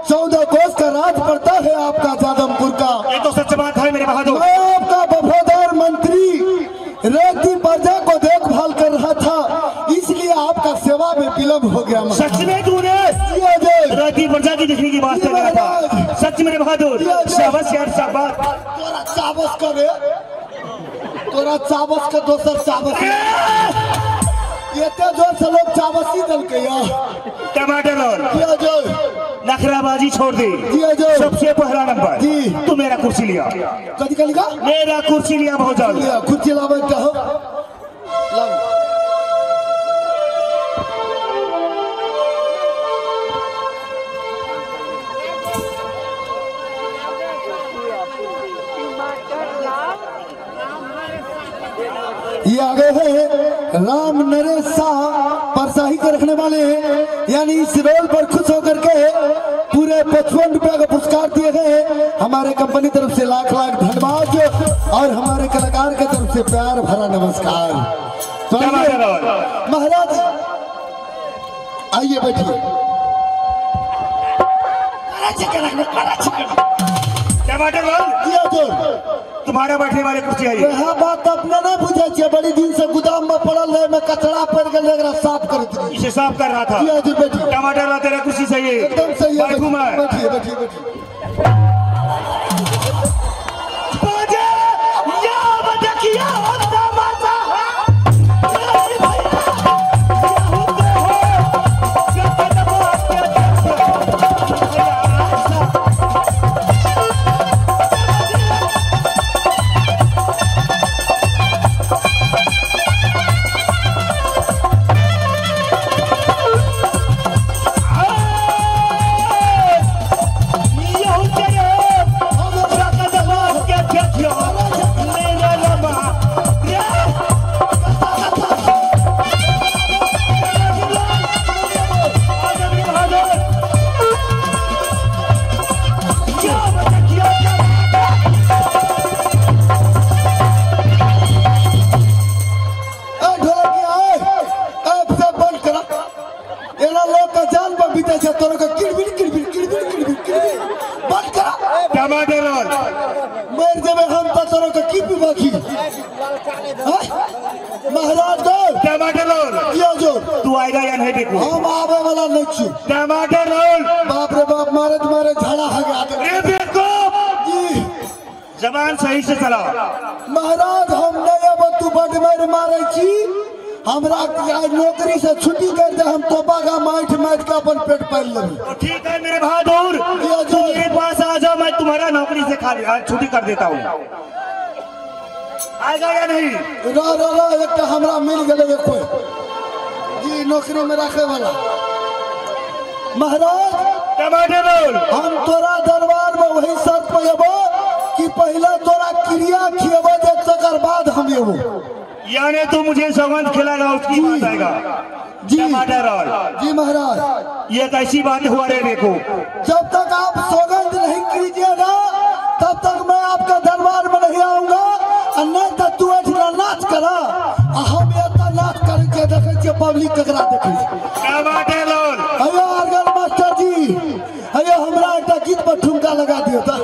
14 कोस का राज पड़ता है आपका जादमपुर का। ये तो सच बात है मेरे बहादुर। मैं आपका वफादार मंत्री रेती प्रजा को देखभाल कर रहा था, इसलिए आपका सेवा में विलम्ब हो गया। सच में तूने रेती प्रजा की देखने की बात कर रहा था? सच मेरे बहादुर। शाबाश यार शाबाश। तोरा चाबस करे, तोरा चाबस के दोसर चाबस। एते जोर से लोग चाबसी दलके यार। टमाटर नखराबाजी छोड़ दे। सबसे पहला नंबर जी तू मेरा कुर्सी लिया। कथी कहली का? मेरा कुर्सी लिया। बहुत जल्द कुर्सी लाबै कहो। ये आ गए हैं राम नरेश शाह परसाही के रखने वाले हैं, यानी इस रोल पर खुश होकर के पूरे 55 रुपया का पुरस्कार दिए गए हैं। हमारे कंपनी तरफ से लाख लाख धन्यवाद और हमारे कलाकार के तरफ से प्यार भरा नमस्कार। तो महाराज आइए बैठिए। टमाटर तुम्हारा बैठने वाले कुर्सी आई। वह बात अपने नहीं बुझे छे, बड़ी दिन से गोदाम में पड़ल रहे, में कचरा पड़ गेल, एकरा साफ करत रही। इसे साफ कर रहा था। जी हजूर बैठिए। टमाटर वाला तेरा कुर्सी सही है, एकदम सही है। बैठूं मैं? बैठिए बैठिए बैठिए। तू आएगा या नहीं देखो? हम आवे वाला नहीं छी। टमाटर रोल। बाप रे बाप, मारे तुम्हारे झाड़ा हो गया। रे बेवकूफ जी, जबान सही से चला। महाराज हम नहीं अब तू बड मार मारे छी, हमरा नौकरी से छुट्टी कर दे, हम तोपा का माइट माइट का अपन पेट पाल लेबे। तो ठीक है मेरे बहादुर, तू मेरे पास आ जाओ, मैं तुम्हारा नौकरी से खाली छुट्टी कर देता हूँ। आएगा या नहीं? रा रा रा एक हमरा मिल गेलै कोई जी नौकरी में रखे वाला। महाराज टमाटर रोल, हम तोरा दरबार में वही शर्त पे अबो कि पहले तोरा क्रिया खिएबो जे तकर बाद हम एबो। यानी तू मुझे सौगंध खिलाना उसकी बात आएगा जी। टमाटर रोल जी महाराज, ये कैसी बात हुआ रे देखो, जब तक आप सौगंध नहीं कीजिएगा तब तक मैं आपका दरबार में नहीं आऊंगा। नहीं तो तू एठना नाच करा, हम एतऽ नाच करै छियै, देखै छियै पब्लिक ककरा देखै छै। टमाटर रोल। अयो आर्गन मास्टर जी, अयो हमरा एकटा गीत पर ठुमका लगा दियौ तऽ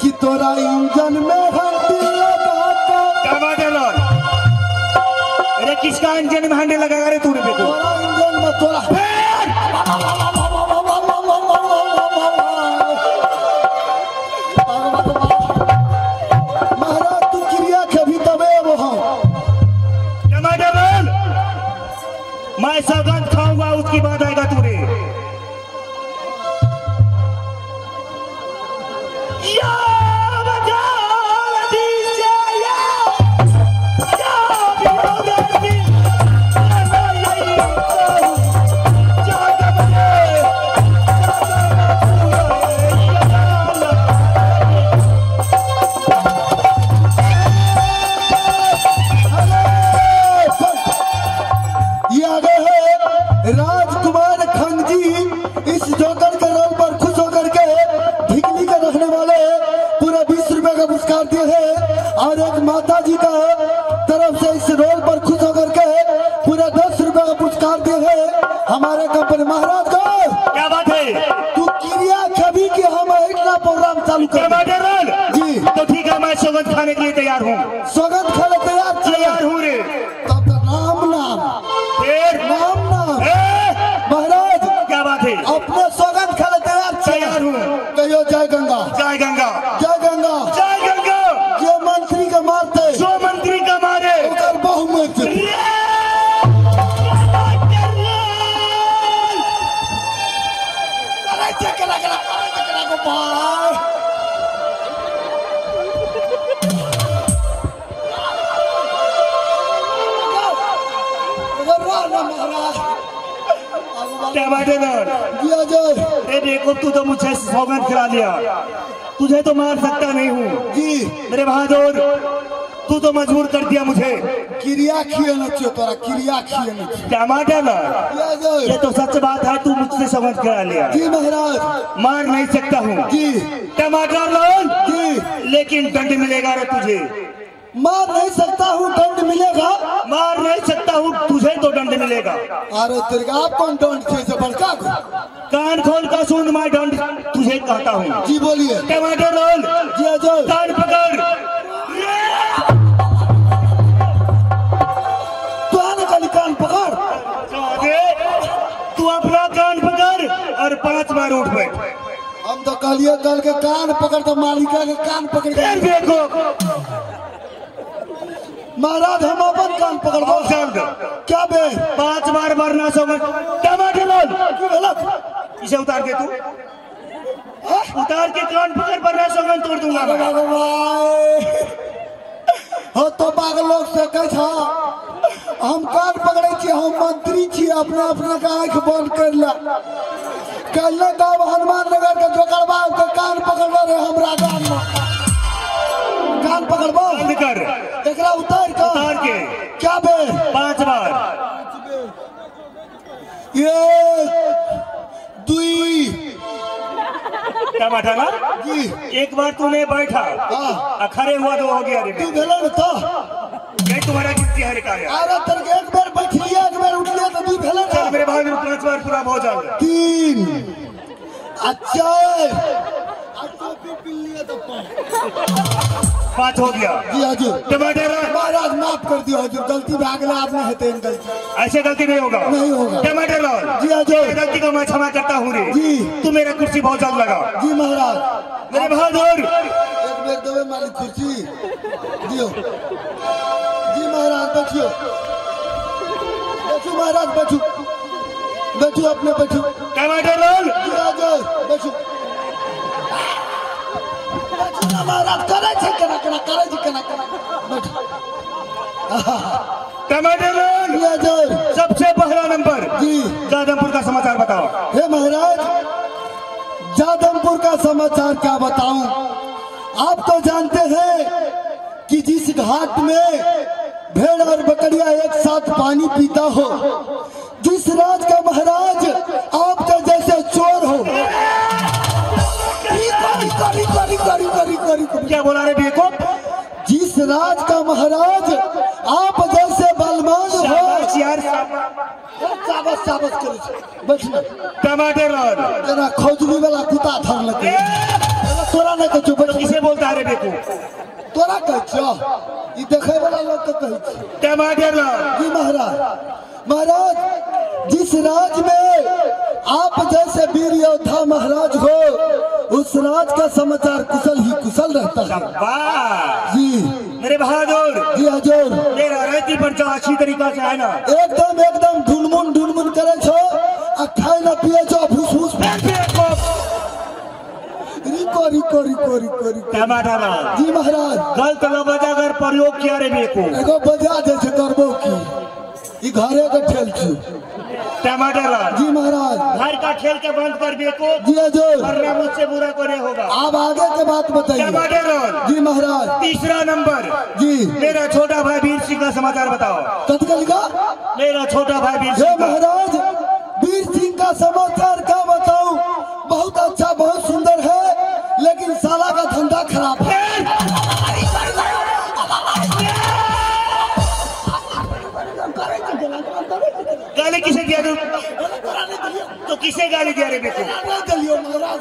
कि तोरा इंजन में हंडी लगा के। टमाटर रोल। अरे किसका इंजन में हंडी लगाएगा रे तूने? देखो तोरा इंजन में तोरा। मैं सौगंध खाऊंगा उसकी बात आएगा तूने। राजकुमार खंगजी इस जोकर के रोल पर खुश होकर के ढिकली के रखने वाले पूरा 20 रुपए का पुरस्कार दिए हैं और एक माता जी का तरफ से इस रोल पर खुश होकर के पूरा 10 रुपए का पुरस्कार दिए हैं हमारे कंपनी। महाराज को क्या बात है, तू क्रिया कभी कि हम इतना प्रोग्राम चालू कर जी। तो ठीक है, मैं सौगंध खाने के लिए तैयार हूँ। सौगंध खाने तैयार तैयार हूँ रे। तब तो राम नाम राम नाम। महाराज क्या बात है, अपने सौगंध खाने तैयार तैयार हूँ। कहियो जय गंगा जय गंगा जय गंगा जय गंगा। जो मंत्री के मारते, जो मंत्री का मारे ओकर बहुमत। अरे तू तो मुझे सौगंध खिला लिया, तुझे तो मार सकता नहीं हूँ जी मेरे बहादुर, तू तो मजबूर कर दिया मुझे। क्रिया खिए न तोरा, क्रिया खिए न। टमाटर ये तो सच बात है, तू मुझसे सौगंध खिला लिया जी महाराज, मार नहीं सकता हूँ जी। टमाटर लोन जी, लेकिन दंड मिलेगा रे तुझे। मार नहीं सकता हूँ दंड मिलेगा। मार नहीं सकता हूँ तुझे तो दंड मिलेगा। अरे तेरे आप कौन दंड से बड़का? कान खोल का सुन, मैं दंड तुझे कहता हूँ। जी बोलिए। टमाटर रोल। जी अजय। कान पकड़। तू आने का कान पकड़। तू अपना कान पकड़ और 5 बार उठ बैठ। हम तो कहलिए दल के कान पकड़ तो मालिका के कान पकड़ के देखो। महाराज हम अपन कान पकड़ दो। क्या बे? 5 बार मरना सो टमाटर रोल। इसे उतार दे तू। उतार के कान पकड़ वरना सौगंध तोड़ दूंगा। हो तो पागल लोग से कह था हम कान पकड़े छी, हम मंत्री छी, अपना अपना का आंख बंद कर ला। कल गाँव हनुमान नगर के जोकरबा के कान पकड़ रहे हमरा गांव में। कान पकड़बो कर एकरा उतार के। उतार के क्या बे? 5 बार। 1 2 टमाटर ना जी। एक बार तूने बैठा खड़े हुआ तो हो गया रे। तू भेलो न तो ये तुम्हारा गिनती है कार्य। अरे तेरे के एक बार बैठ लिया एक बार उठ लिया तो तू भेलो। चल मेरे भाई 5 बार पूरा हो जाएगा। 3 4 टोपी पी लिया तो 5 हो गया। जी हजूर। टमाटर महाराज माफ कर दियो हजूर, गलती भागला आपने है तेन गलती। ऐसे गलती नहीं होगा। नहीं होगा। टमाटर लाल। जी हजूर। गलती को मैं क्षमा करता हूँ रे। जी। तू मेरा कुर्सी बहुत जल्द लगा। जी महाराज। मेरे बहादुर एक बेर देवे मालिक कुर्सी दियो। जी महाराज बैठियो, बैठू महाराज, बैठू बैठू अपने बैठू। टमाटर लाल। जी हजूर बैठू। महाराज करे छे केना केना करे छे केना केना बैठ। टमाटर लाल। सबसे पहला नंबर जी जादमपुर का समाचार बताओ। हे महाराज जादमपुर का समाचार क्या बताऊं, आप तो जानते हैं कि जिस घाट में भेड़ और बकरियां एक साथ पानी पीता हो, जिस राज का महाराज आपके जैसे चोर हो। क्या बोला रे बेवकूफ? जिस राज का महाराज आप जैसे बलवान हो। यार शाबाश शाबाश करै छै बैठना। टमाटर लाल। जेना खौजली वाला कुत्ता धर लगे तोरा नहीं कहै छौ। बैठ। किसे बोलता रे बेवकूफ? तोरा कहै छौ, ई देखै वाला लोग के कहै छै। टमाटर लाल। जी महाराज। महाराज जिस राज में आप जैसे वीर योद्धा महाराज हो, उस राज का समाचार कुशल ही कुशल रहता है। जी मेरे बहादुर। जी हजूर। मेरा रहती पर जो अच्छी तरीका से है ना, एकदम एकदम ढुनमुन ढुनमुन करे छो आ खाए ना पिए छो फूस फूस। रिको रिको रिको रिको रिको। टमाटर लाल। जी महाराज। गलत लफ्ज अगर प्रयोग किया रे बेको एगो बजा दे छे करबो की ई घरे के ठेल छी। टमाटर लाल। जी महाराज। घर का खेल के बंद कर बेको। जी हजूर। वरना मुझसे बुरा को नहीं होगा। आप आगे के बात बताइए। टमाटर लाल। जी महाराज। तीसरा नंबर जी मेरा छोटा भाई वीर सिंह का समाचार बताओ। तत्काल का मेरा छोटा भाई वीर सिंह। महाराज वीर सिंह का समाचार क्या बताऊं, बहुत अच्छा बहुत सुंदर है, लेकिन साला का धंधा खराब है। गाली किसे दिया तू? तो किसे गाली दिया रे बेटे? महाराज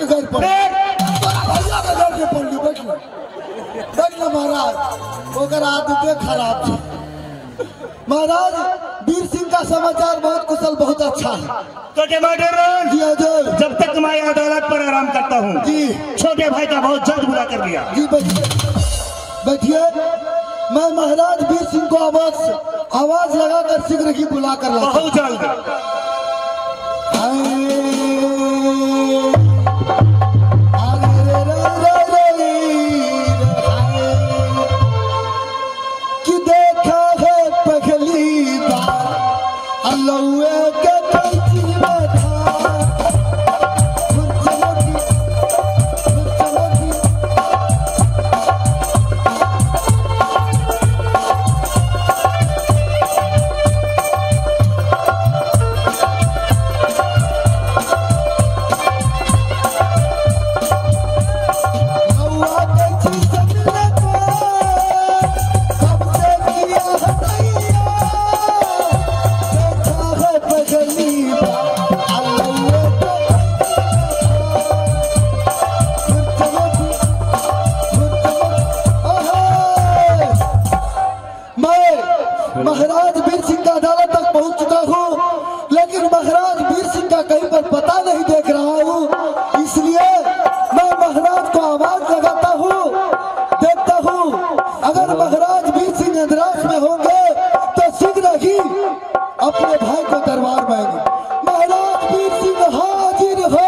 घर पर बैठना महाराज, ओकर आदतें खराब थी। महाराज वीर सिंह का समाचार बहुत कुशल बहुत अच्छा है। तो टमाटर जी हजूर। जब तक मैं अदालत पर आराम करता हूँ जी छोटे भाई का बहुत जल्द बुला कर दिया। जी बैठिए बैठिए। मैं महाराज वीर सिंह को आवाज लगाकर शीघ्र ही बुला कर लाता हूं। बहुत जल्द। कि देखा है पहली बार अल्लाह के कैंची में था। लेकिन महाराज वीर सिंह का कहीं पर पता नहीं देख रहा हूँ, इसलिए मैं महाराज को आवाज लगाता हूँ, देखता हूँ अगर महाराज वीर सिंह इंद्रास में होंगे तो शीघ्र ही अपने भाई को दरबार में आएंगे। महाराज वीर सिंह हाजिर हो।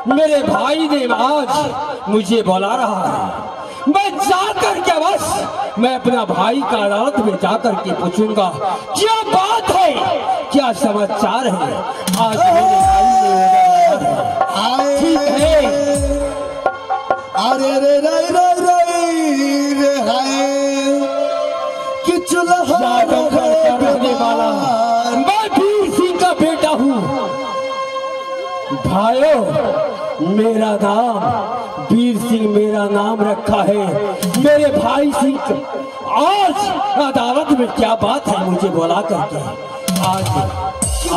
मेरे भाई ने आज मुझे बुला रहा है, मैं जाकर के बस मैं अपना भाई का अदालत में जाकर के पूछूंगा क्या बात है, क्या समाचार है। आज मेरे भाई ने ठीक है। अरे रे रे रे रे रे हाय कि चूल्हा रहने वाला मैं वीर सिंह का बेटा हूँ। भाइयों मेरा नाम वीर सिंह, मेरा नाम रखा है मेरे भाई सिंह। आज अदालत में क्या बात है मुझे बुला करके आज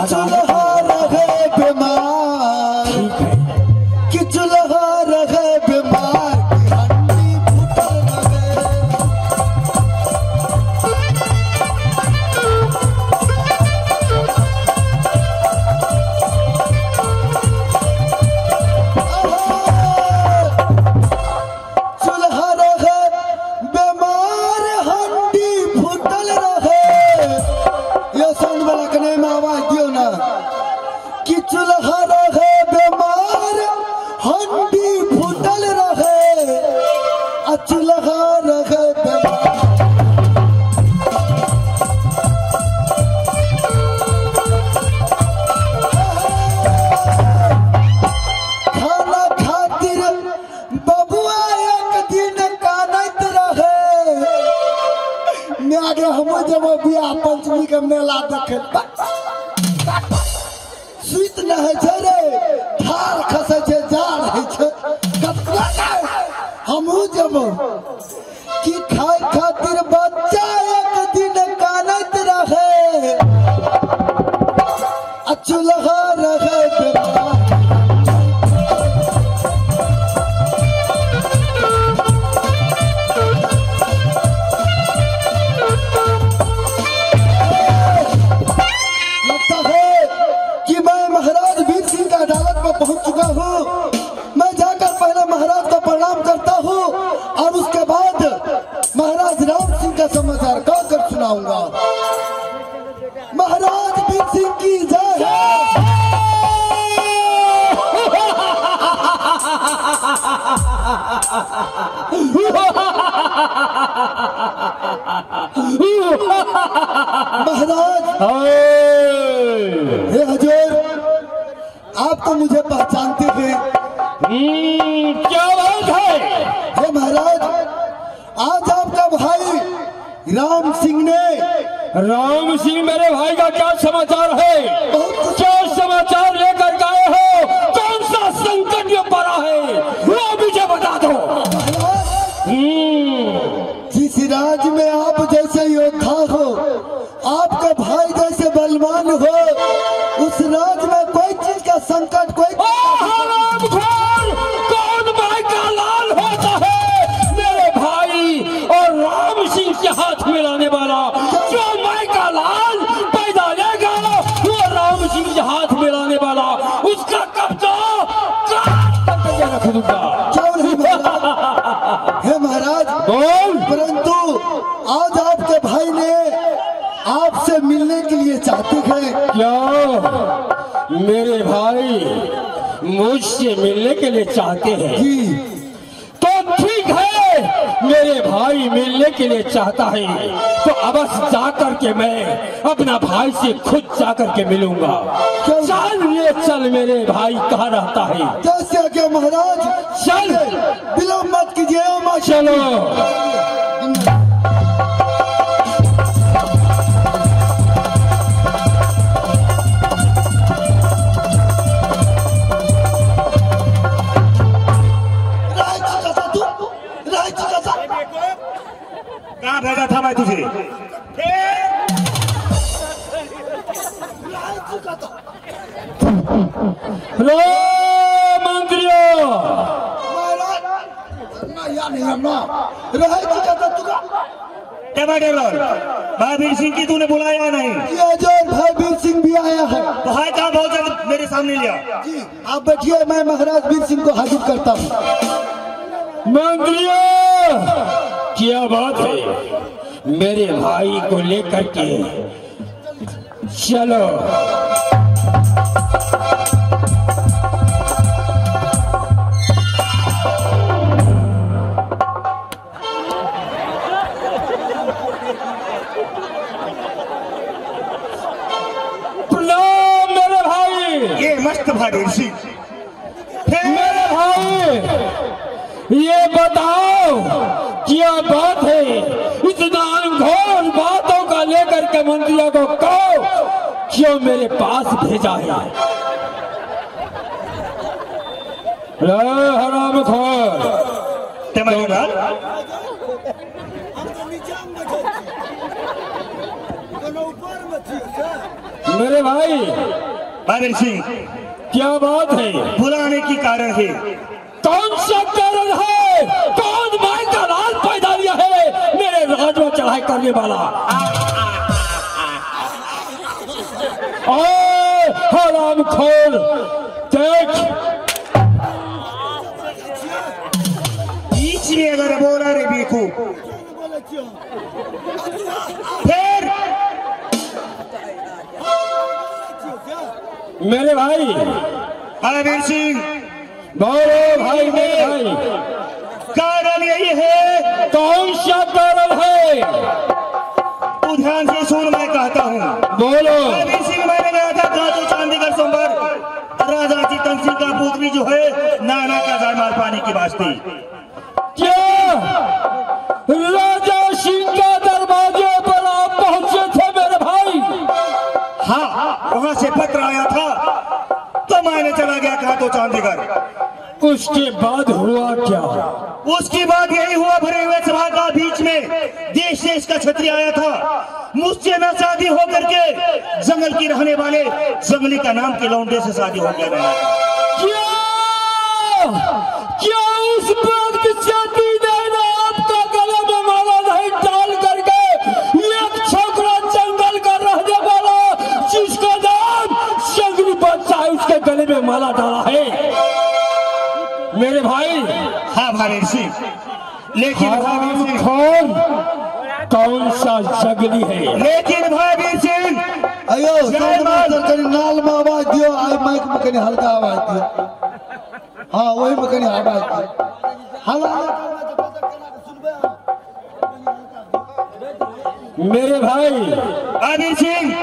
अदालत बीमार ठीक है कि चूल्हा रहे बीमार। जब बियाह पंचमी के मेला देखे सुत न है रे ठार खसे छे जाड़ है छे कतना हमहू जब कि खाए खातिर बच्चा एक दिन कानत रहे आ चूल्हा रहे बेटा। लगता है कि मैं महाराज वीर सिंह का अदालत में पहुंच चुका हूँ। मैं जाकर पहले महाराज को प्रणाम करता हूँ और उसके बाद महाराज राम सिंह का समाचार गाकर सुनाऊंगा। महाराज वीर सिंह की जय। महाराज हे हजूर, आप तो मुझे पहचानते हैं। क्या बात है? हे महाराज, आज आपका भाई राम सिंह ने, राम सिंह मेरे भाई का क्या समाचार है? क्या समाचार लेकर आए हो? कौन सा संकट में पड़ा है वो मुझे बता दो। जिस राज्य में आप जैसे योद्धा हो, आपका भाई जैसे बलवान हो, उस राज्य में कोई चीज का संकट कोई कौन भाई का लाल होता है? मेरे भाई और राम सिंह के हाथ मिलाने वाला जो माई का लाल पैदा लेगा वो राम सिंह के हाथ मिलाने वाला, उसका कब्जा काट कर रख दूंगा। क्यों नहीं महाराज? हे महाराज बोल। परंतु आज आपके भाई ने आपसे मिलने के लिए चाहते हैं। क्या मेरे भाई मुझसे मिलने के लिए चाहते हैं? जी तो ठीक है, मेरे भाई मिलने के लिए चाहता है तो अवश्य जाकर के मैं अपना भाई से खुद जाकर के मिलूंगा। चल ये चल, मेरे भाई कहाँ रहता है? जैसे क्या महाराज, चल विलम्ब मत कीजिए। चलो। कहाँ भेजा था मैं तुझे? लो मंत्रियों, भाई वीर सिंह की तूने बुलाया नहीं? भाई वीर सिंह भी आया है। भाई कहाँ बहुत मेरे सामने लिया। जी आप बैठिए, मैं महाराज वीर सिंह को हाजिर करता हूँ। मंत्रियों क्या बात है, मेरे भाई को लेकर के चलो। प्रणाम मेरे भाई। ये मस्त भाई सिंह। मेरे भाई ये बताओ क्या बात है, इतना अनघोर बातों का लेकर के मंत्रियों को कहो क्यों मेरे पास भेजा है? हरामखोर, मेरे भाई भाई सिंह क्या बात है? बुलाने की कारण है। कौन सा कारण है? कौन भाई का लाल पैदा लिया है मेरे राज में चढ़ाई करने वाला? ओए हरामखोर, देख बीच में अगर बोला रे बेकू फिर मेरे भाई भाई वीर सिंह बोलो भाई मेरे भाई, कारण यही है। कौन सा कारण है? तू ध्यान से सुन, मैं कहता हूँ। बोलो। वीर सिंह मैंने गया था तो चंडीगढ़ सोमवार राजा चेतन सिंह का पुत्री जो है नाना का जायमाल पाने की वास्ते। क्या राजा सिंह का दरवाजे पर आप पहुंच उसके बाद यही हुआ, भरे हुए सभा का बीच में देश देश का छत्री आया था, मुझसे न शादी होकर के जंगल की रहने वाले जंगली का नाम के लौंडे से शादी हो गया। क्या क्या उस वक्त शादी देना आपका गले में माला नहीं डाल करके एक छोकरा जंगल का रहने वाला जिसका नाम जंगली बच्चा है उसके गले में माला डाला है मेरे भाई। हाँ भाई सिंह, लेकिन कौन कौन सा जंगली है? लेकिन भाई वीर सिंह अयो कनी नाल में आवाज दियो, आई माइक में कनी हल्का आवाज दियो। हाँ वही में कनी आवाज दियो। हल्का मेरे भाई वीर सिंह,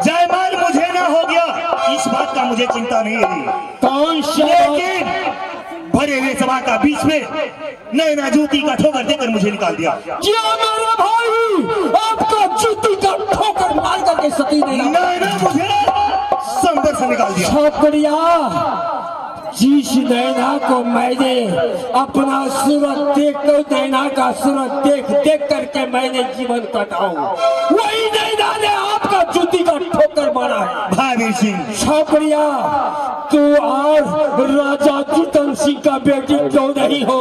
जयमाल मुझे ना हो गया इस बात का मुझे चिंता नहीं है। कौन सा? लेकिन भरे हुए सभा का बीच में नैना जूती का ठोकर देकर मुझे निकाल दिया। क्या मेरे भाई आपका जूती का ठोकर मार करके सती नैना मुझे संबर से निकाल दिया। छोकरिया, जिस नैना को मैंने अपना सूरत देख कर नैना का सूरत देख देख करके मैंने जीवन कटाऊं, वही नैना ने आपका जूती का ठोकर मारा है। भाई सिंह छोकरिया, तू और राजा जीतन सिंह का बेटी क्यों नहीं हो?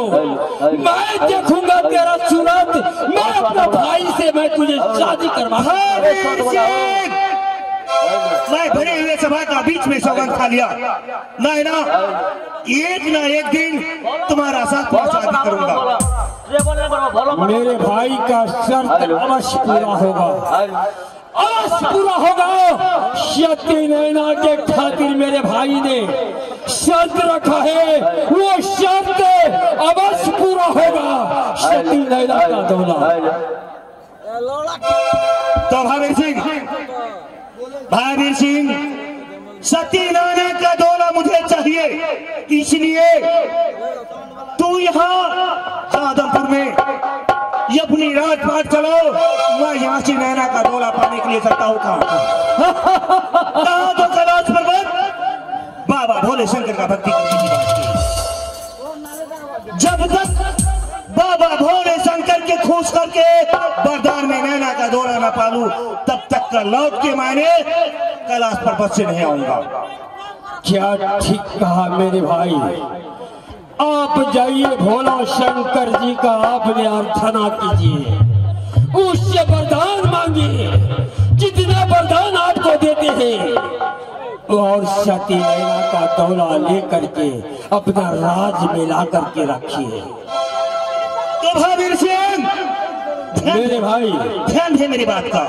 मैं देखूंगा तेरा सूरत, मैं अपना भाई से मैं तुझे शादी करवा। मैं भरे हुए सभा का बीच में सौगंध खा लिया, नैना एक ना एक दिन तुम्हारा साथ शादी करूंगा। मेरे भाई का शर्त अवश्य पूरा होगा, अवश्य पूरा होगा। सती नैना के खातिर मेरे भाई ने शर्त रखा है, वो शर्त अवश्य पूरा होगा। सती नैना का दौला। तो भाई सिंह, भाई सिंह, सती नैना का दौला मुझे चाहिए, इसलिए तू यहाँ आदमपुर में ये अपनी राजपाट चलाओ, मैं यहाँ से नैना का दौला पाने के लिए चलता हूँ। कहाँ तो कैलाश पर्वत बाबा भोले शंकर का भक्ति करने की बात की। जब तक बाबा भोले शंकर के खुश करके वरदान में नैना का दौरा ना पालू, तब तक का लौट के मायने कैलाश पर्वत से नहीं आऊंगा। क्या ठीक कहा मेरे भाई, आप जाइए भोला शंकर जी का आपने आराधना कीजिए, उससे वरदान मांगिए, जितने वरदान आपको देते हैं, और सती नैना का दौला लेकर के अपना राज में ला करके रखिए। तो भाई सिंह मेरे भाई ध्यान है मेरी बात का,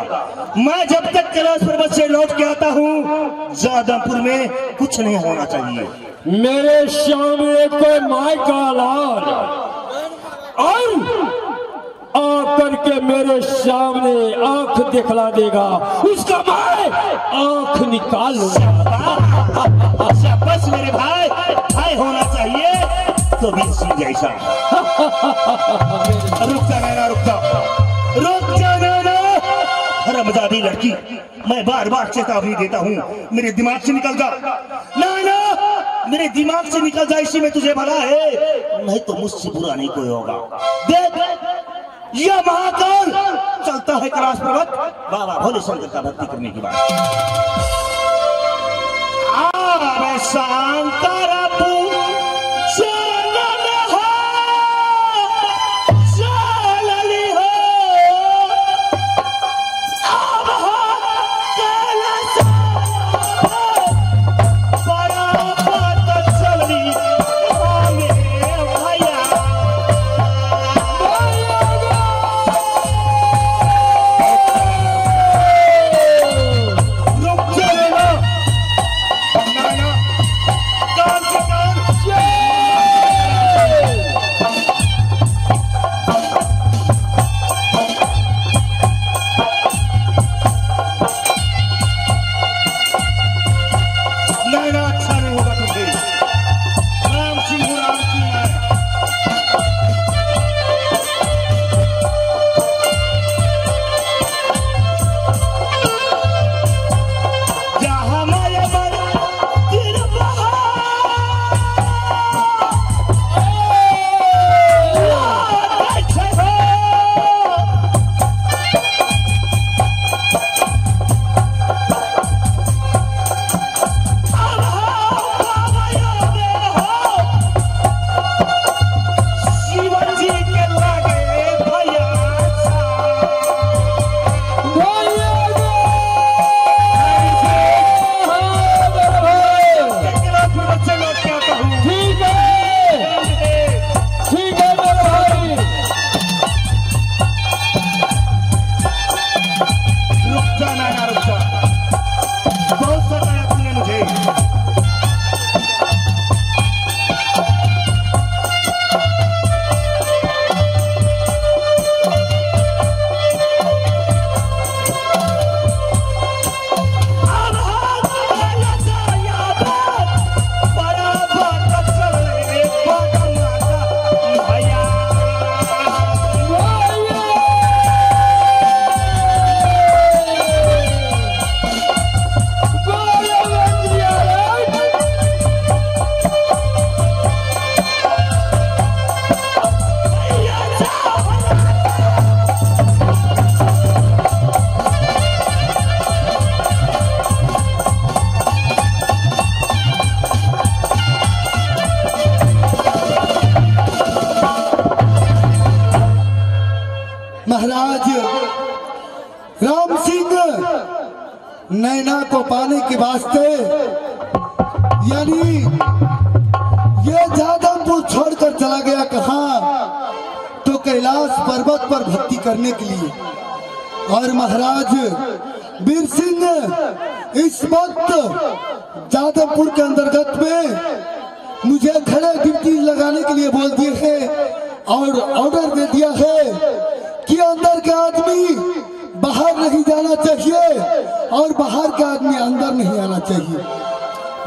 मैं जब तक कैलाश पर्वत से लौट के आता हूँ जादमपुर में कुछ नहीं होना चाहिए। मेरे सामने कोई माई का लाल और आकर के मेरे सामने आंख दिखला देगा, उसका मैं आंख निकाल लूंगा। बस मेरे भाई, भाई होना चाहिए तो वीर सिंह जैसा। रुक जा नैना, रुक जा, रुक जा नैना। हरामजादी लड़की, मैं बार बार चेतावनी देता हूँ, मेरे दिमाग से निकल जा नैना, मेरे दिमाग से निकल जा, इसी में तुझे भला है, नहीं तो मुझसे बुरा नहीं कोई होगा। देख यह महाकाल चलता है कैलाश पर्वत बाबा भोले शंकर का भक्ति करने की बात। आवे शंकर महाराज राम सिंह नैना को पाने के वास्ते यानी ये जादमपुर छोड़कर चला गया कहाँ, तो कैलाश पर्वत पर भक्ति करने के लिए। और महाराज वीर सिंह इस वक्त जादमपुर के अंतर्गत में मुझे खड़े ड्यूटी लगाने के लिए बोल दिए हैं और ऑर्डर दे दिया है कि अंदर के आदमी बाहर नहीं जाना चाहिए और बाहर के आदमी अंदर नहीं आना चाहिए।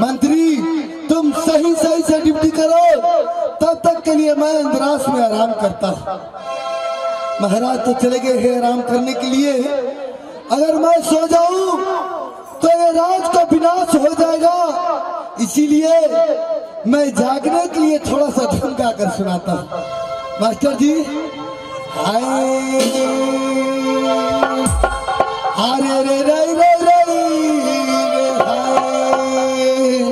मंत्री तुम सही सही से ड्यूटी करो, तब तक के लिए मैं अंदरास में आराम करता हूँ। महाराज तो चले गए हैं आराम करने के लिए, अगर मैं सो जाऊं तो ये राज का विनाश हो जाएगा, इसीलिए मैं जागने के लिए थोड़ा सा धुन गा कर सुनाता हूँ। मास्टर जी हाय अरे रे रे रे रे रे हाय।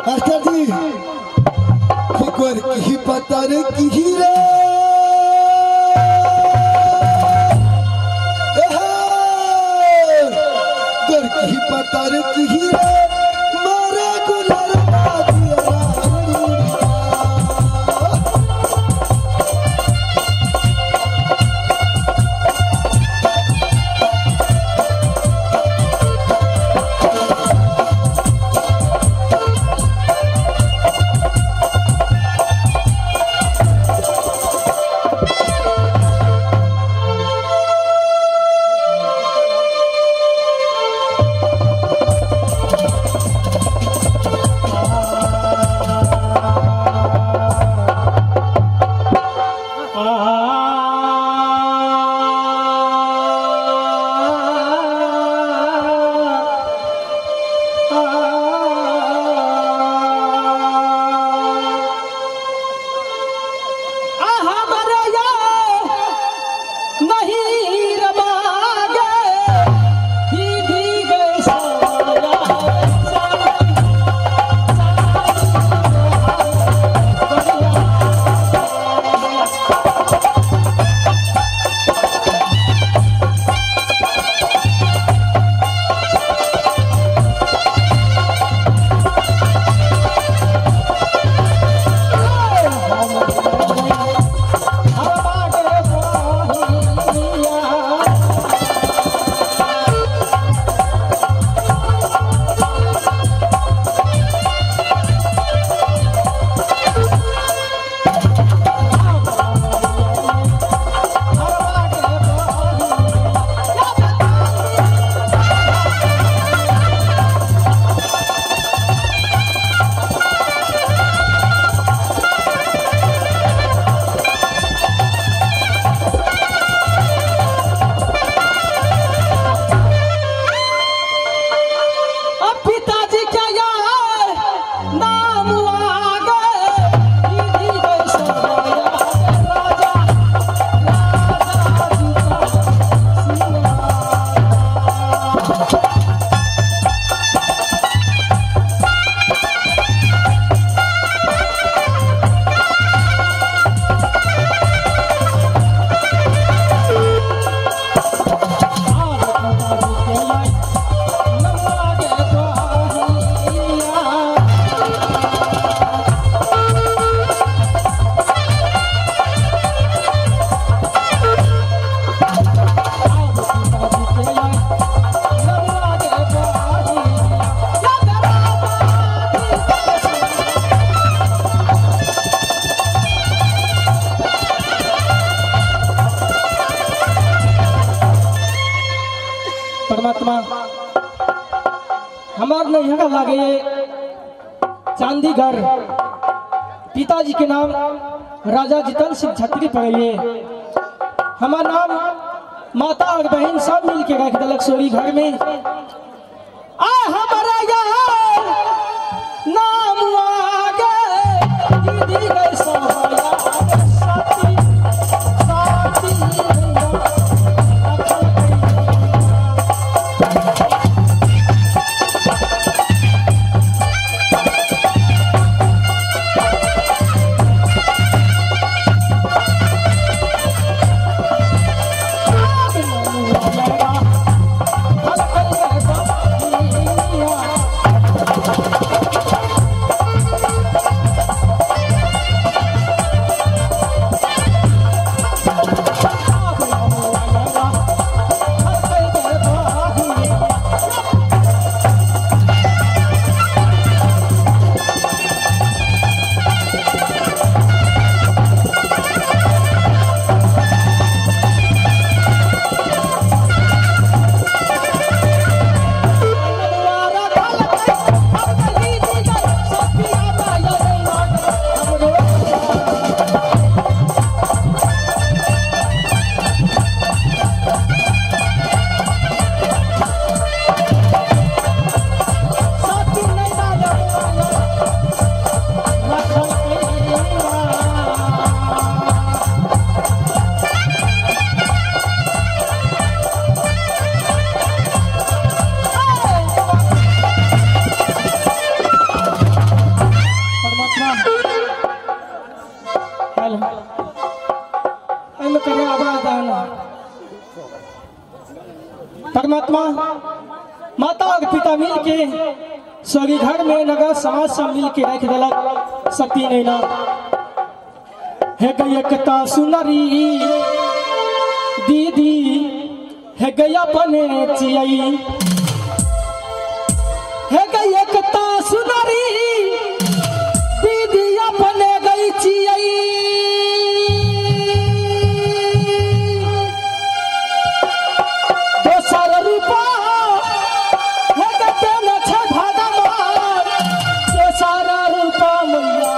मास्टर जी फिकर की पतर की रे गर की पतर की रे मारे गुलर परमात्मा हमार नहीं लागे चांदीगढ़, पिताजी के नाम राजा जितन सिंह छत्री पड़े, हमार नाम माता और बहन सब मिल के रख दिलक सोरी घर में। आ हमारा यार नाम आगे दीदी गए सोया साथी साथी। हेलो एहिमे कने आवाज आना। परमात्मा माता और पिता मिल के सॉरी घर में नगर समाज सब मिल के रख दिलक सती नैना। हे गयकता सुनरी दीदी हे गया बने चियई, हे गयकता सुनरी दीदी अपने गई चियई। दोसर रूपा हे गते न छे भगवान, दोसर रूपा मैया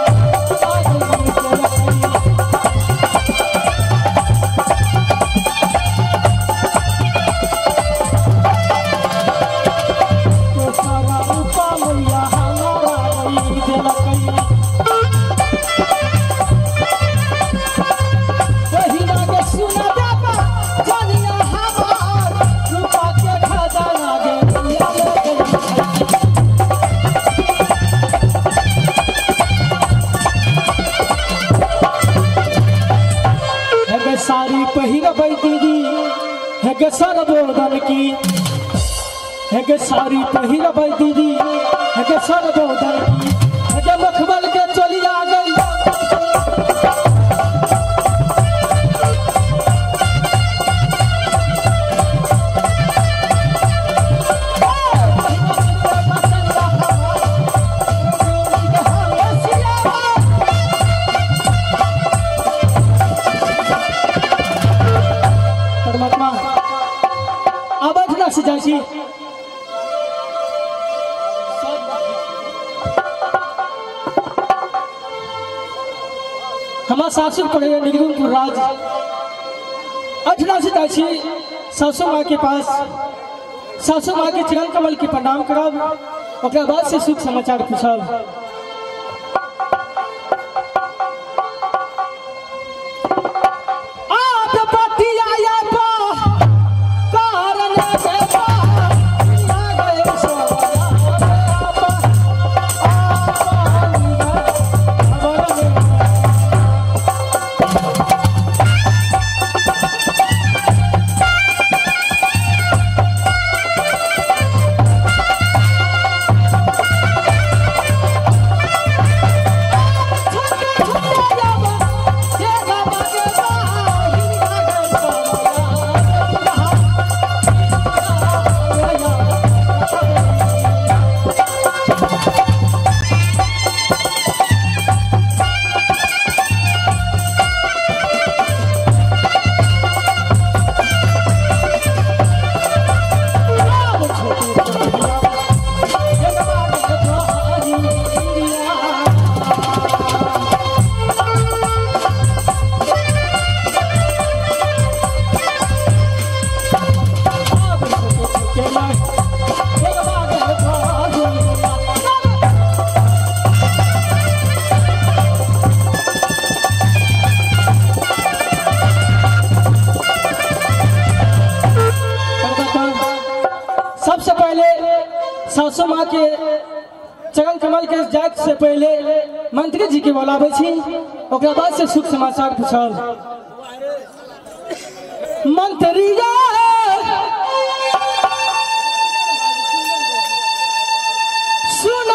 सारी पहिरबै दीदी हे गे सरबोदन की, हे गे सारी पहिरबै दीदी हे गे सरबोदन की, हे गे मखमल के चलिया गई। हमार सासुर पड़े निर्गुणपुर राज अठना से जाइ छी सासू माँ के पास, सासू माँ के चरण कमल के प्रणाम करब, ओकरा बाद से सुख समाचार पूछब। सबसे पहले सासू माँ के चरण कमल के जाए से पहले मंत्री जी के बोलाबै छी, ओकरा बाद से सुख समाचार पूछब। मंत्री सुना।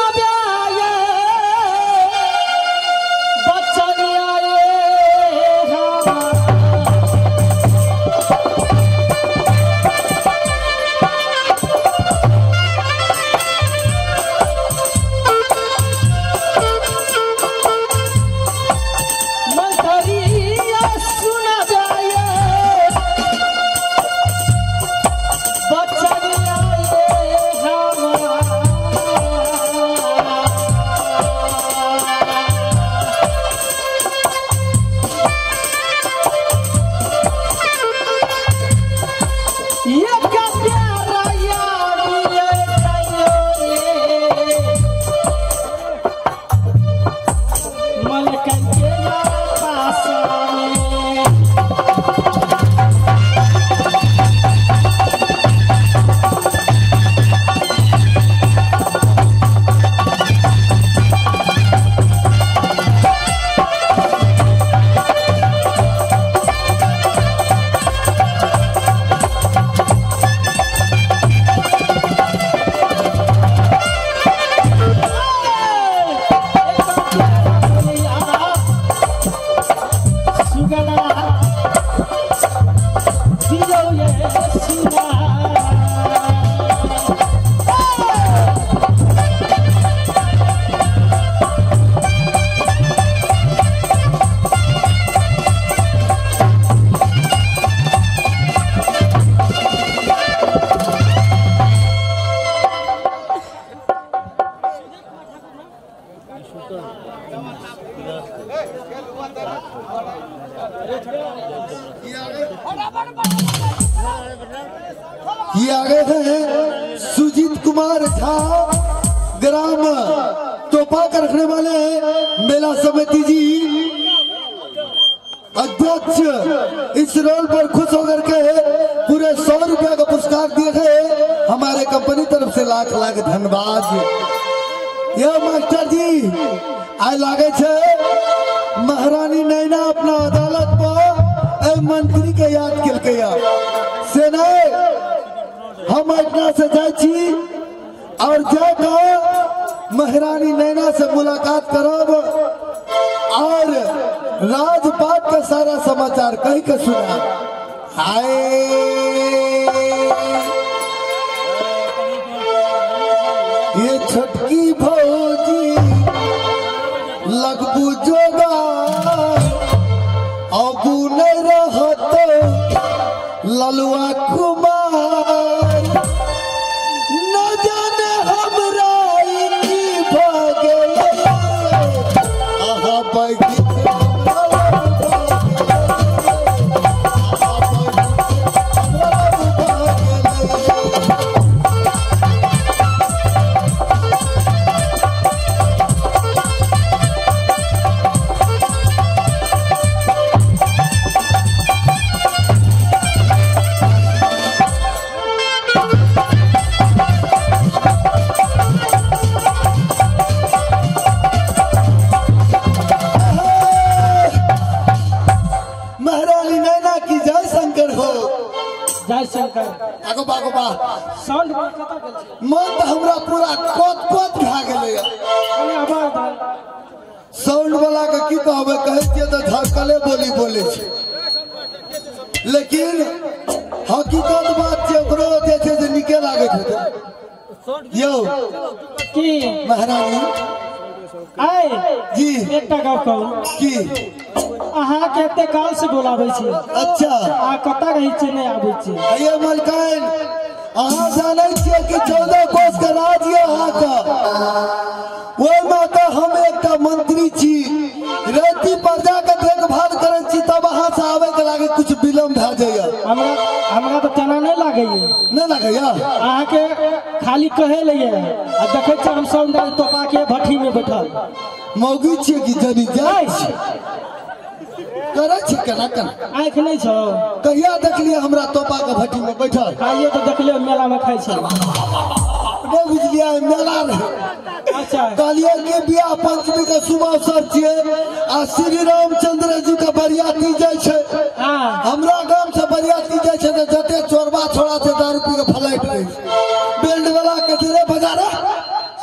ये आ गए हैं सुजीत कुमार झा, ग्राम तोपा के रखने वाले हैं। मेला समिति जी अध्यक्ष इस रोल पर खुश होकर के पूरे 100 रुपया का पुरस्कार दिए गए हमारे कंपनी तरफ से लाख लाख धन्यवाद। यह मास्टर जी आइ लागे छे महारानी नैना अपना अदालत पर मंत्री के याद केलकै से नहीं। हम एहिठिना से जाइ छी और जाकर महारानी नैना से मुलाकात करब और राजपाट का सारा समाचार कही के सुना। हाय ये छोटकी भौजी लगबू जोगा अबू नहीं रहत ललुआ कुमार, न जाने हमरा की भ गेलै। अहाँ मन तो हमरा पूरा कोत कोत भए गेलै। साउंड वाला के की कहबै, कहै छियै तऽ झरकले बोली बोलै छै, लेकिन हकीकत बात छै ओकरो जे छै से नीके लागैत हेतै। यौ की महारानी आइ जी एकटा गप कहू की अहाँ के एते काल से बोलाबै छी। अच्छा अहाँ कतऽ रहै छी, नहि आबै छी? ये मलकाइन अहाँ जानै छियै कि 14 कोस के राज यऽ अहाँके, ओहिमे तऽ हम एकटा मंत्री छी, राति प्रजा के देखभाल करै छी, तब अहाँ से आबै के लागे कुछ विलम्ब भए जाइए। हमरा हमरा तऽ तेना नहि लागैए। नहि लागैए? अहाँके खाली कहै लैए आ देखै छियै हम सब तोपा के भट्ठी में बैठल मौगी छियै कि जनी जाइ छी करै छी केना केना आँखि नहि छौ? कहिया देखलियै हमरा तोपा के भट्ठी में बैठल? खाइयो तऽ देखलियै मेला में खाइ छै। नहि बुझलियै मेला रहै। अच्छा कहलियै कि बियाह पंचमी के शुभ अवसर छियै आ श्री रामचंद्र जी के बरियाती जाइ छै। हमरा गाम से बरियाती जाइ छै तऽ जते चोरबा छोड़ा छै दारू पी के फलाइट रहै छै। बेल्ट वाला के रे बजा रे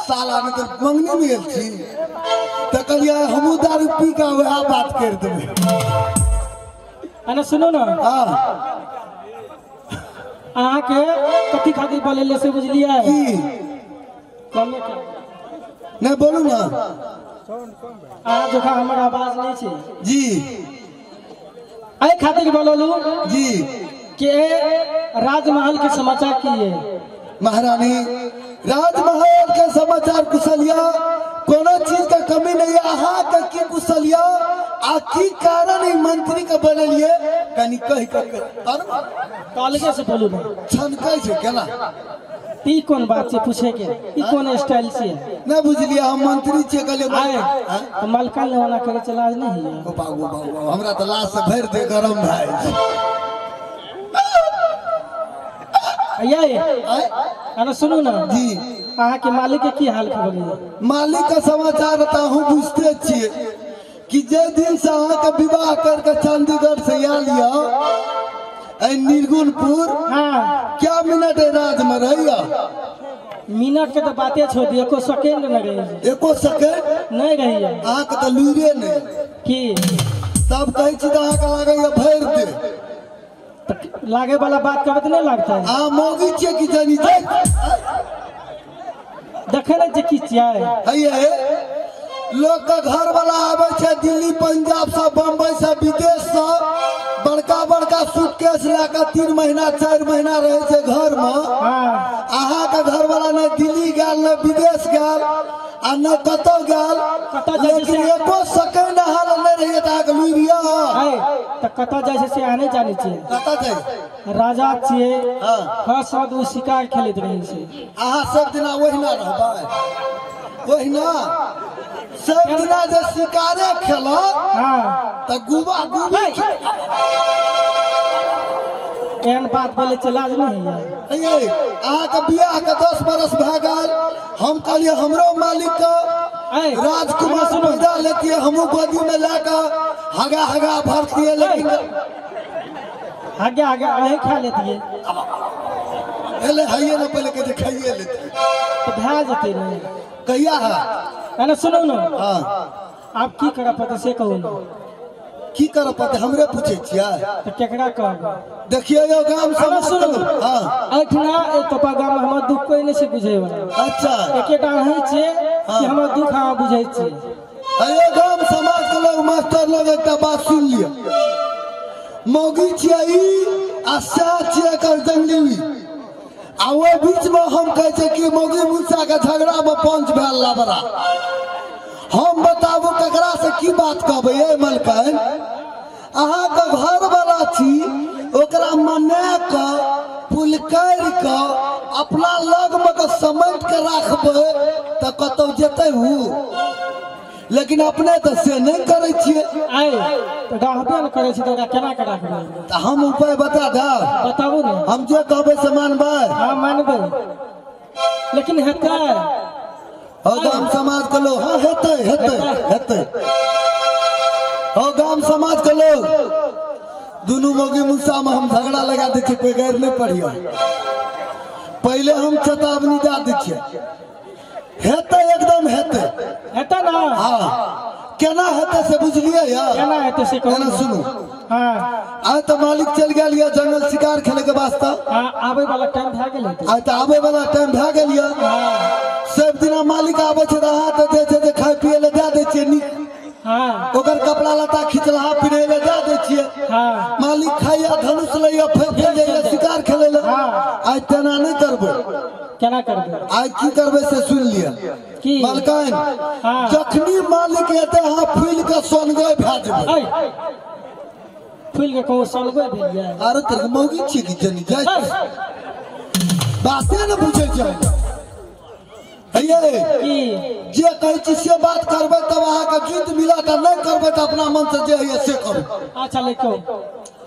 साला नहि तऽ मंगनी में गेल छी तऽ कहलियै हमहूँ दारू पी के वएह बात करि देबै। अने सुनू ने, अहाँके कथी खातिर बोलेलियै से बुझलियै? की नहीं बोलू ना। अहाँ जखन हमर आवाज नहीं छै जी एहि खातिर बोललू जी कि राजमहल के समाचार की है? महारानी राजमहल के समाचार कुशलिया कोनो चीज के कमी नहीं है। अहाँ के की कुशलिया आ की कारण ई मंत्री के बनेलिए कनी कहि के कालगे से बोलू ना। छनकै छै केना? ई कोन बात छै पूछे के, ई कोन स्टाइल छै? नहीं बुझलिए हम मंत्री छियै कहलिए तो मलका लेवाना करे चला नहीं है। ओ बाबू बाबू हमरा तऽ लाश से भरि दे गरम भए ये। अरे सुनू ना जी, अहाँ के मालिक के की हाल खबर है? मालिक का समाचार तऽ अहूँ बुझते छियै कि जे दिन से अहाँ के विवाह करके चंडीगढ़ से आयल यऽ निर्गुणपुर, हाँ क्या मिनट राज में रहिया? मिनट के तो बातें छोड़ दी, एको सेकेंड नहीं रही। एको सेकेंड नहीं रही है। अहाँ के तो लूरे नहीं की तब कहै छी तऽ अहाँ के लागैया भरि दे। लागे वाला बात कहबै तऽ नहीं लगता है। अहाँ मौगी छियै कि जनी जाइ देखे नहीं छियै की छियै? हैये लोग के घर वाला आबै छै दिल्ली पंजाब से बम्बई से विदेश से बड़का बड़का सूटकेस लए 3 महीना 4 महीना रहे छै घर में। अहाँ के घर वाला ने दिल्ली गेल ने विदेश गेल, आ न कतौ गेल लेकिन एको सेकंड अहाँ लग नहि रहियै तऽ अहाँके लुरि यऽ। तऽ कतऽ जाइ छै से अहाँ नहि जानै छियै। कतऽ जाइ? राजा छियै, हर साल ओ शिकार खेलैत रहै छै। अहाँ सब दिना ओहिना रहबै, ओहिना सब दिना जे शिकारे खेलत तऽ गुबा गुबी। एहन बात बोले छै लाज नहि होइए। अहाँके बियाहके 10 बरस भए गेल, हम कहलियै हमरो मालिक के राजकुमार पैदा लेतियै, हमहूँ गोदीमे लए कऽ हगा हगा भरतियै, लेकिन आगे आगे अहीं खा लेतियै। पहले हइए ने, पहले कहै छै खाइए लेतियै तऽ भए जेतै ने। कहिया है? एना सुनू ने, आब की करऽ पड़तै से कहू ने। की करऽ पड़तै हमरे पूछै छियै? तऽ केकरा कहबै? देखियौ यौ गाम सब सुनू, एहिठिना एक टोपा गाममे हमर दुःख कोइ नहि छै बुझैवला। अच्छा, एकेटा अहीं छियै कि हमर दुःख अहाँ बुझै छियै। अयो गाम समाजके लोग, मास्टर लोग, एकटा बात सुन लिअ। मौगी छियै ई आ सएह छियै एकर जंगली, आ ओहि बीचमे हम कहै छियै कि मौगी मुसाके झगड़ामे पंच भेल लबड़ा। हम बताबू ककरा से की बात कहबै? ये मलकाइन, अहाँके घरवाला छी, ओकरा मना कऽ पुलकरि कऽ अपना लगमे कऽ समेट के राखबै तऽ कतौ जेतै उ, लेकिन अपने तऽ से नहि करै छियै। रहबे नहि करै छै तऽ ओकरा केना के राखबै? तऽ हम उपाय बता देब। बताबू ने। हम जे कहबै से मानबै? हाँ मानबै, लेकिन हेतै? हो गाम समाज के लोग, हाँ हेतै हेतै हेतै। हो गाम समाज के लोग, दुनू मौगी मुसा में हम झगड़ा लगा दै छियै, कोई गैर नहीं पढ़ियो। पहले हम चेतावनी दे दै छियै, हेतै एकदम हेतै। हेतै ना? हाँ, केना हेतै से बुझलियै? केना हेतै से कहू। केना सुनू। हाँ, आइ तऽ मालिक चलि गेल यऽ जंगल शिकार खेले के वास्ते। आबै वाला टाइम भए गेल। आइ तऽ आबै वाला टाइम भए गेल यऽ। सब दिना मालिक आबै छै तऽ अहाँ तऽ जे छै से खाय पियै लए दए दै छियै नीक, ओकर कपड़ा लत्ता खिचलाहा पिन्है लए दए दै छियै। मालिक खाइया, धनुष लैया, फेर चलि जाइया शिकार खेलै लए। आइ तेना नहि करबै। केना करबै? आइ की करबै से सुनि लिअ। मलकाइन, जखनी मालिक एतै अहाँ फूलि कऽ सोनगै भए जेबै। फूलि कऽ कहू सोनगै भेलियै? आरो तेरे मौगी छियै कि जनी जाइ बाते ने बुझै छै। जे कहै छी से बात करबै तब अहाँके जीत मिलत, आ नहि करबै तऽ अपना मन से जे होइए से करू। अच्छा लिखो।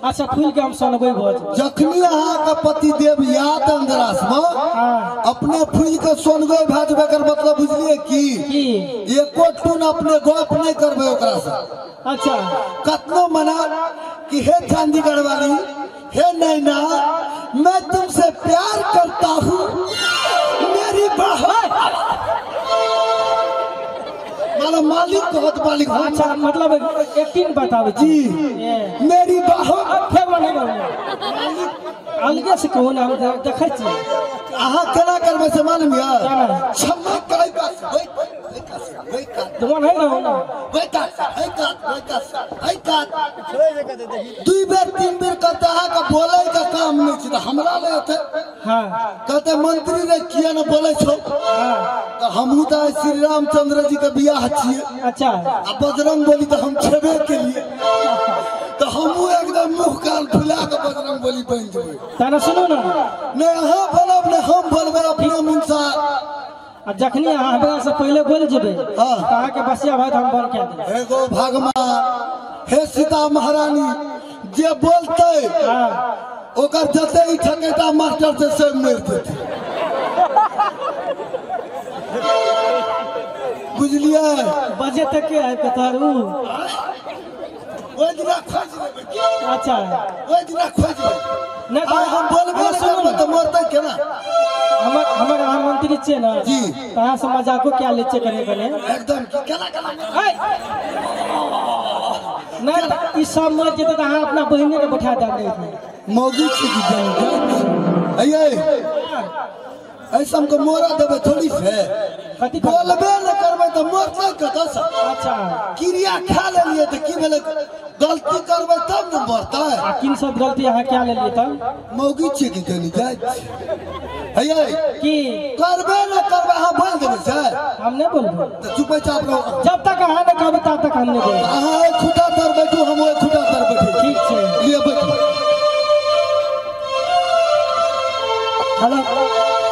अच्छा फूल के हम सोनबै भऽ जेबै। जखनी अहाँके पतिदेव याद अंदरासमे अपने फूल के सोनबै भए जेबै, एकर मतलब बुझलियै की? एको टून अपने गप नहि करबै ओकरासँ। अच्छा, कतनो मना कि हे चंडीगढ़ वाली, हे नैना, मैं तुमसे प्यार करता हूँ, मेरी बहन। मानो मालिक कहत मालिक। अच्छा, मतलब एक्टिंग बताबै जी, मेरी बहन। फेर नहीं अलगे से कहू ने, हम देखै छी। अहाँ केना करबै से मालूम यऽ? क्षमा करै दू बेर 3 बेर कहते अहाँके बोलै के काम नहि छै तऽ हमरा ले एतै। कहते मंत्री रे किया ने बोलै छौ? तऽ हमहूँ तऽ श्री रामचंद्र जी के बियाह छियै। अच्छा, आ बजरंग बली तऽ हम छेबे केलियै, तऽ हमहूँ एकदम मुँह कान फुला कऽ बजरंग बली बनि जेबै। तेना सुनू ने, नहि अहाँ बोलब नहि हम बोलबै, अपने मुनसा। आ जखनी अहाँ हमरा से पहले बोल जेबै तऽ अहाँके बसिया भात हम बंद कए देबै। हे गो भगवान, हे सीता महारानी, जे बोलतै ओकर जते ही ठकेता मास्टर से सब मरि जेतै। बुझलियै? बजे तक के आबि कऽ तोहर उ ओहि दिना खोजि लेबै। अच्छा, ओहि दिना खोजि लेबै। नहि आइ हम बोलबे नहि करबै तऽ मरतै केना? हमर हमर अहाँ मंत्री छियै ने जी, तऽ अहाँ से मजाको कए लै छियै कने कने। एकदम केना केना। नहि तऽ ई सब मरि जेतै तऽ अहाँ अपना बहिनेके बैठा देब। मौगी छी कि जान अये ऐसा हमको मोरा देबै थोड़ी से। बोलबे नहि करबै तऽ मरतै कतऽसँ? अच्छा, क्रिया खा लेलियै तऽ की भेलै? गलती करबै तब ने बढ़ता है। आ किन सब गलती अहाँ क्या लेलिए तब? मौगी छियै कि जनी जाय हैयै की करबे न करबे अहाँ बोल देबै से हम नहीं बोलबै। तऽ चुपे चाप रहू। जब तक अहाँ नहीं कहबै तब तक हम नहीं बोलबै। अहाँ खुटा तर बैठू हम ओहि खुटा